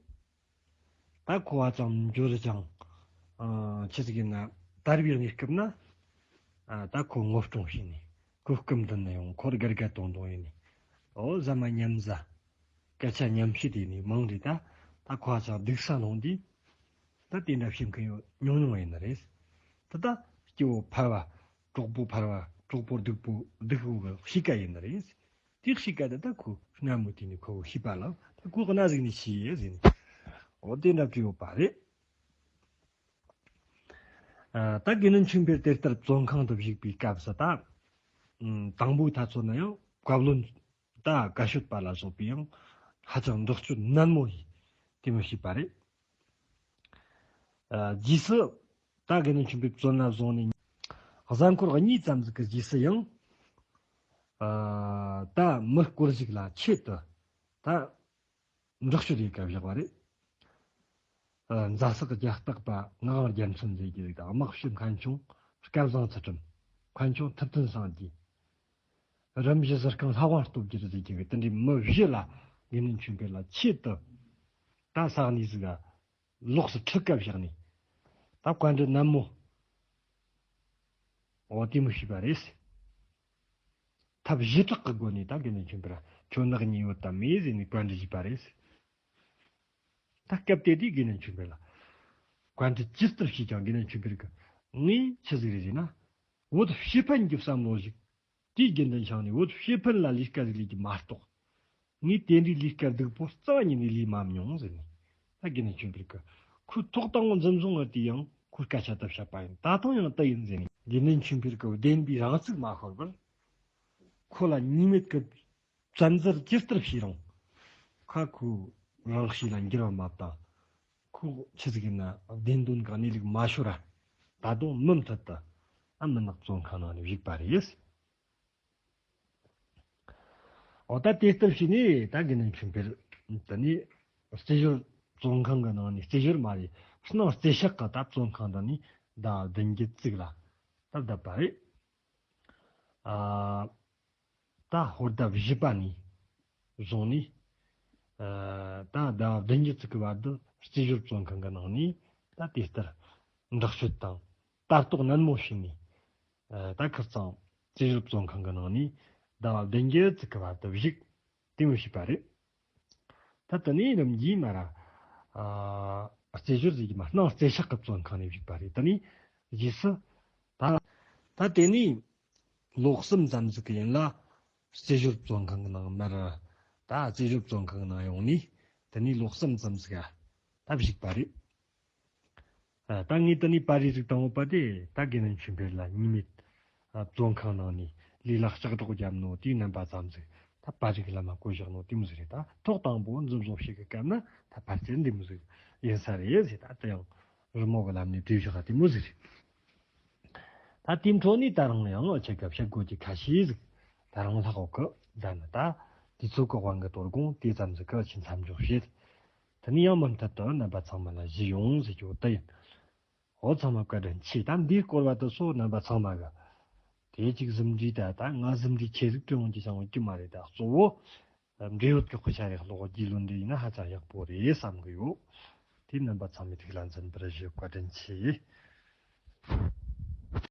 ད་ཁོ་ཧ་ཅང་འབྱོར་ཅིང་ ཨ་ཆི་ཟིག་ཡིན་ན་དར་བའི་གནས་སྐབས་ན་ཨ་ད་ཁོ་ངོ་སྤྲོད་བྱས་ནས་ཁོ་སྐུ་མདུན་ན་ཡོང་ཁོ་དགའ་དགའ་སྟོང་སྟོང་ཡིན་ནས། ཨོ་ཟ་མ་མཉམ་ཟ། སྐད་ཆ་མཉམ་བཤད་ཡིན་ནས་མང་རེད། ད་ད་ཁོ་ཧ་ཅང་སྡུག་ས་ལོང་དུས་ད་དེ་འདྲ་བྱེད་མཁན་ཡོད་ཉུང་ཉུང་ཡིན་ནི་རེད། ད་ད་སྐྱེ་བོ་ཕལ་བ་གྲོགས་པོ་ཕལ་བ་གྲོགས་པོ་སྡུག་པོ་སྡུག་པོ་གི་གཤིས་ཀ་ཡིན་ནི་རེད། དེ་གཤིས་ཀ་དེ་ད་ཁོ་སྔ་མོ་དེ་ནས་ཁོ་ཤེས་པ་ལ་ད་ཁོ་གནའ་ཟིག་ནས་ཤེས་ཡས་ཟིན། འོ་དེ་འདྲ་བྲིས་ཡོད་པ་རེད། ཨ་ད་དགེ་འདུན་ཆོས་འཕེལ་དེ་ལྟར་བཙོན་ཁང་དུ་བཞུགས་པའི་སྐབས་སུ་ད་ཨ་དང་པོའི་དུས་ཚོད་ན་ཡང་བཀའ་བློན་ད་བཀའ་ཤོད་པ་ལ་སོགས་པས་ཡང་ཧ་ཅང་དྲག་སྤྱོད་ནན་མོ་ཡིས་དེ་མོ་བྱས་པ་རེད། ཨ་རྗེས་སུ་ད་དགེ་འདུན་ཆོས་འཕེལ་བཙོན་ལ་བཟུང་ནས་གཟའ་འཁོར་གཉིས་ཙམ་ཟིག་གི་རྗེས་སུ་ཡང་ཨ་ད་མི་སྐོར་ཞིག་ལ་ཆེད་དུ་ད་དྲག་སྤྱོད་ཡེད་ཀ་བཞག་པ་རེད། ཨ་རྫ་སག་རྒྱ་སྟག་པ་ངག་དབང་རྒྱལ་མཚན་ཟེར་གྱི་རིགས་དང་། དམག་སྤྱི་མཁན་ཆུང་སྐལ་བཟང་ཚུལ་ཁྲིམས། མཁན་ཆུང་ཐུབ་བསྟན་སངས་རྒྱས། རིམ་བཞི་ཟུར་ཁང་ལྷ་དབང་སྟོབས་རྒྱལ་ཟེར་གྱི་རིགས། དེ་འདྲའི་མི་བཞི་ལ་དགེ་འདུན་ཆོས་འཕེལ་ལ་ཆེད་དུ་ད་ས་གནས་ཟིག་ག་ལོགས་སུ་ཁྲིད་སྐབས་བཞག་ནས་ད་བཀའ་འདྲི་ནན་མོ་འོ་དེ་མོ་བྱས་པ་རེད། ཐབས་ཞི་དྲག་གི་སྒོ་ནས་ད་དགེ་འདུན་ཆོས་འཕེལ་ཁྱོད་ནག་ཉེས་ཡོད་དམ་མེད་ཟེར་ནས་བཀའ་འདྲི་བྱས་པ་རེད། ད་སྐབས་དེ་དུས་དགེ་འདུན་ཆོས་འཕེལ་ལ་བཀའ་འདྲི་ཇི་ལྟར་བྱས་ཀྱང་དགེ་འདུན་ཆོས་འཕེལ་གྱིས་ངས་ཆི་ཟིག་རེད་ཟེར་ན། བོད་སྤྱི་ཕན་གྱི་བསམ་བློ་ཞིག་དེའི་དགེ་འདུན་ཆང་ནས་བོད་སྤྱི་ཕན་ལ་ལས་ཀ་ཟིག་ལས་ཀྱི་མ་གཏོགས། ངས་དེ་འདྲའི་ལས་ཀ་སྡུག་པོ་རྩ་བ་ཉིད་ནས་ལས་མ་མྱོང་ཟེར་ནས། ད་དགེ་འདུན་ཆོས་འཕེལ་གྱིས་ཁོའི་ཐོག་དང་པོ་འཛིན་བཟུང་བ་དེ་ཡང་ཁོའི་སྐད་ཆ་དེ་བཤད་པ་ཡིན། ད་ཐེངས་ཡང་དེ་ཡིན་ཟེར་ནས་དགེ་འདུན་ཆོས་འཕེལ་གྱིས་བདེན་པའི་རང་ཚུགས་མ་ཤོར་བར་ཁོ་ལ་ཉེས་མེད་ཀྱི་བཙན་འཛུལ་ཇི་ལྟར་བྱས་རུང་ཁ་ཁོའི་རང་གཤིས་ལ་འགྱུར་བ་མ་བཏང་། ཁོ་ཆི་ཟིག་ཡིན་ན་བདེན་དོན་གྱི་གནས་ལུགས་མ་ཤོར་བ་ད་དུང་མུ་མཐུད་དུ་ཨ་མུན་ནག་བཙོན་ཁང་ནང་ནས་བཞུགས་པ་རེད། འོ་ད་དེ་ལྟར་བྱས་ནས་ད་དགེ་འདུན་ཆོས་འཕེལ་དེ་ནས་རྩེ་ཞོར་བཙོན་ཁང་གི་ནང་ནས། རྩེ་ཞོར་མ་རེད། སྣང་རྩེ་ཤག་གི་ད་བཙོན་ཁང་དེ་ནས་ཟླ་བ་བདུན་བརྒྱད་ཙིག་ལ་ད་བསྡད་པ་རེད། ཨ་ད་ཧོར་ཟླ་བཞི་པ་ནས་བཟུང་ནས་ཨ་ད་ཟླ་བ་བདུན་བརྒྱད་ཙིག་གི་བར་དུ་རྩེ་ཞོར་བཙོན་ཁང་གི་ནང་ནས་ད་དེ་ལྟར་དྲག་སྤྱོད་དང་ལྟ་རྟོག་ནན་མོ་བྱས་ནས། ཨ་ད་ཁིར་ཚང་རྩེ་ཞོར་བཙོན་ཁང་གི་ནང་ནས་ཟླ་བ་བདུན་བརྒྱད་ཙིག་གི་བར་དུ་བཞུགས་དེ་མོ་བྱས་པ་རེད། ད་དེ་ནས་རིམ་གྱིས་མར་ཨ་རྩེ་ཞོར་ཟེར་གྱི་མ་སྣང་རྩེ་ཤག་གི་བཙོན་ཁང་ནས་བཞུགས་པ་རེད། དེ་ནས་རྗེས་སུ་ད་ད་དེ་ནས་ལོ་གསུམ་ཙམ་ཟིག་གི་ཡིན་ལ་རྩེ་ཞོར་བཙོན་ཁང་གི་ནང་མར་ད་རྩེ་ཞོར་བཙོན་ཁང་གི་ནང་ཡོང་ནས་དེ་ནས་ལོ་གསུམ་ཙམ་ཟིག་ད་བཞུགས་པ་རེད། ཨ་ད་ངས་དེ་ནས་པར་རིས་ཟིག་བཏང་ཡོད་པ་དེ་ད་དགེ་འདུན་ཆོས་འཕེལ་ལ་ཉེས་མེད་ཨ་བཙོན་ཁང་ནང་ནས་ལུས་ལ་ལྕགས་སྒྲོག་བརྒྱབ་ནོ་དེའི་རྣམ་པ་ཙམ་ཟིག་ད་པར་རིས་ལམ་མ་བཀོད་བཞག་ནོ་དེ་མོ་ཟིག་རེད། ད་ཐོག་དང་པོ་འཛིན་བཟུང་བྱེད་གི་སྐབས་ན་ད་ཕལ་ཆེར་འདི་མོ་ཟིག་ཡིན་ས་རེད་ཟེར། ད་དེ་ཡང་རི་མོ་གི་ལམ་ནས་བྲིས་བཞག་དེ་མོ་ཟིག་རེད། ད་དེའི་འཕྲོ་ནས་ད་རུང་ཡང་ཁྱེད་ཀ་བཤད་དགོས་ཀྱི་ཁ་ཤས་ཟིག་ད་རུང་ལྷག་ཡོད་གི། ད་ནི་ད་དུས་ཚོད་ཀྱི་དབང་གིས་དོ་དགོང་དེ་ཙམ་ཟིག་གི་ཆེད་མཚམས་འཇོག་བྱེད། དེ་ནས་ཡང་མུ་མཐུད་དུ་རྣམ་པ་ཚང་མ་ལ་ཞུ་ཡོང་ཟེར་རྒྱུ་དེ་ཡིན། འོ་ཚང་མ་བཀའ་དྲིན་ཆེ། ད་འདིའི་སྐོར་བ་དེ་ཚོ་རྣམ་པ་ཚང་མ་གི་དེ་གཅིག་གཟིམ་འདྲིས་ད་ད་ང་གཟིམ་འདྲིས་ཆེ་ཟིག་བསྐྲུན་ཡོང་རྒྱུ་ཅང་ཡོད་རྒྱུ་མ་རེད། ད་གཙོ་བོ་འབྲེལ་ཡོད་ཀྱི་དཔེ་ཆ་རེ་ཀློག་རྒྱུའི་ལུགས་འདི་ཡིན་ན་ཧ་ཅང་ཡག་པོ་རེད་བསམ་གི་ཡོད། དེ་རྣམ་པ་ཚང་མས་ཐུགས་ལ་འཛིན་པར་ཞུ། བཀའ་དྲིན་ཆེ།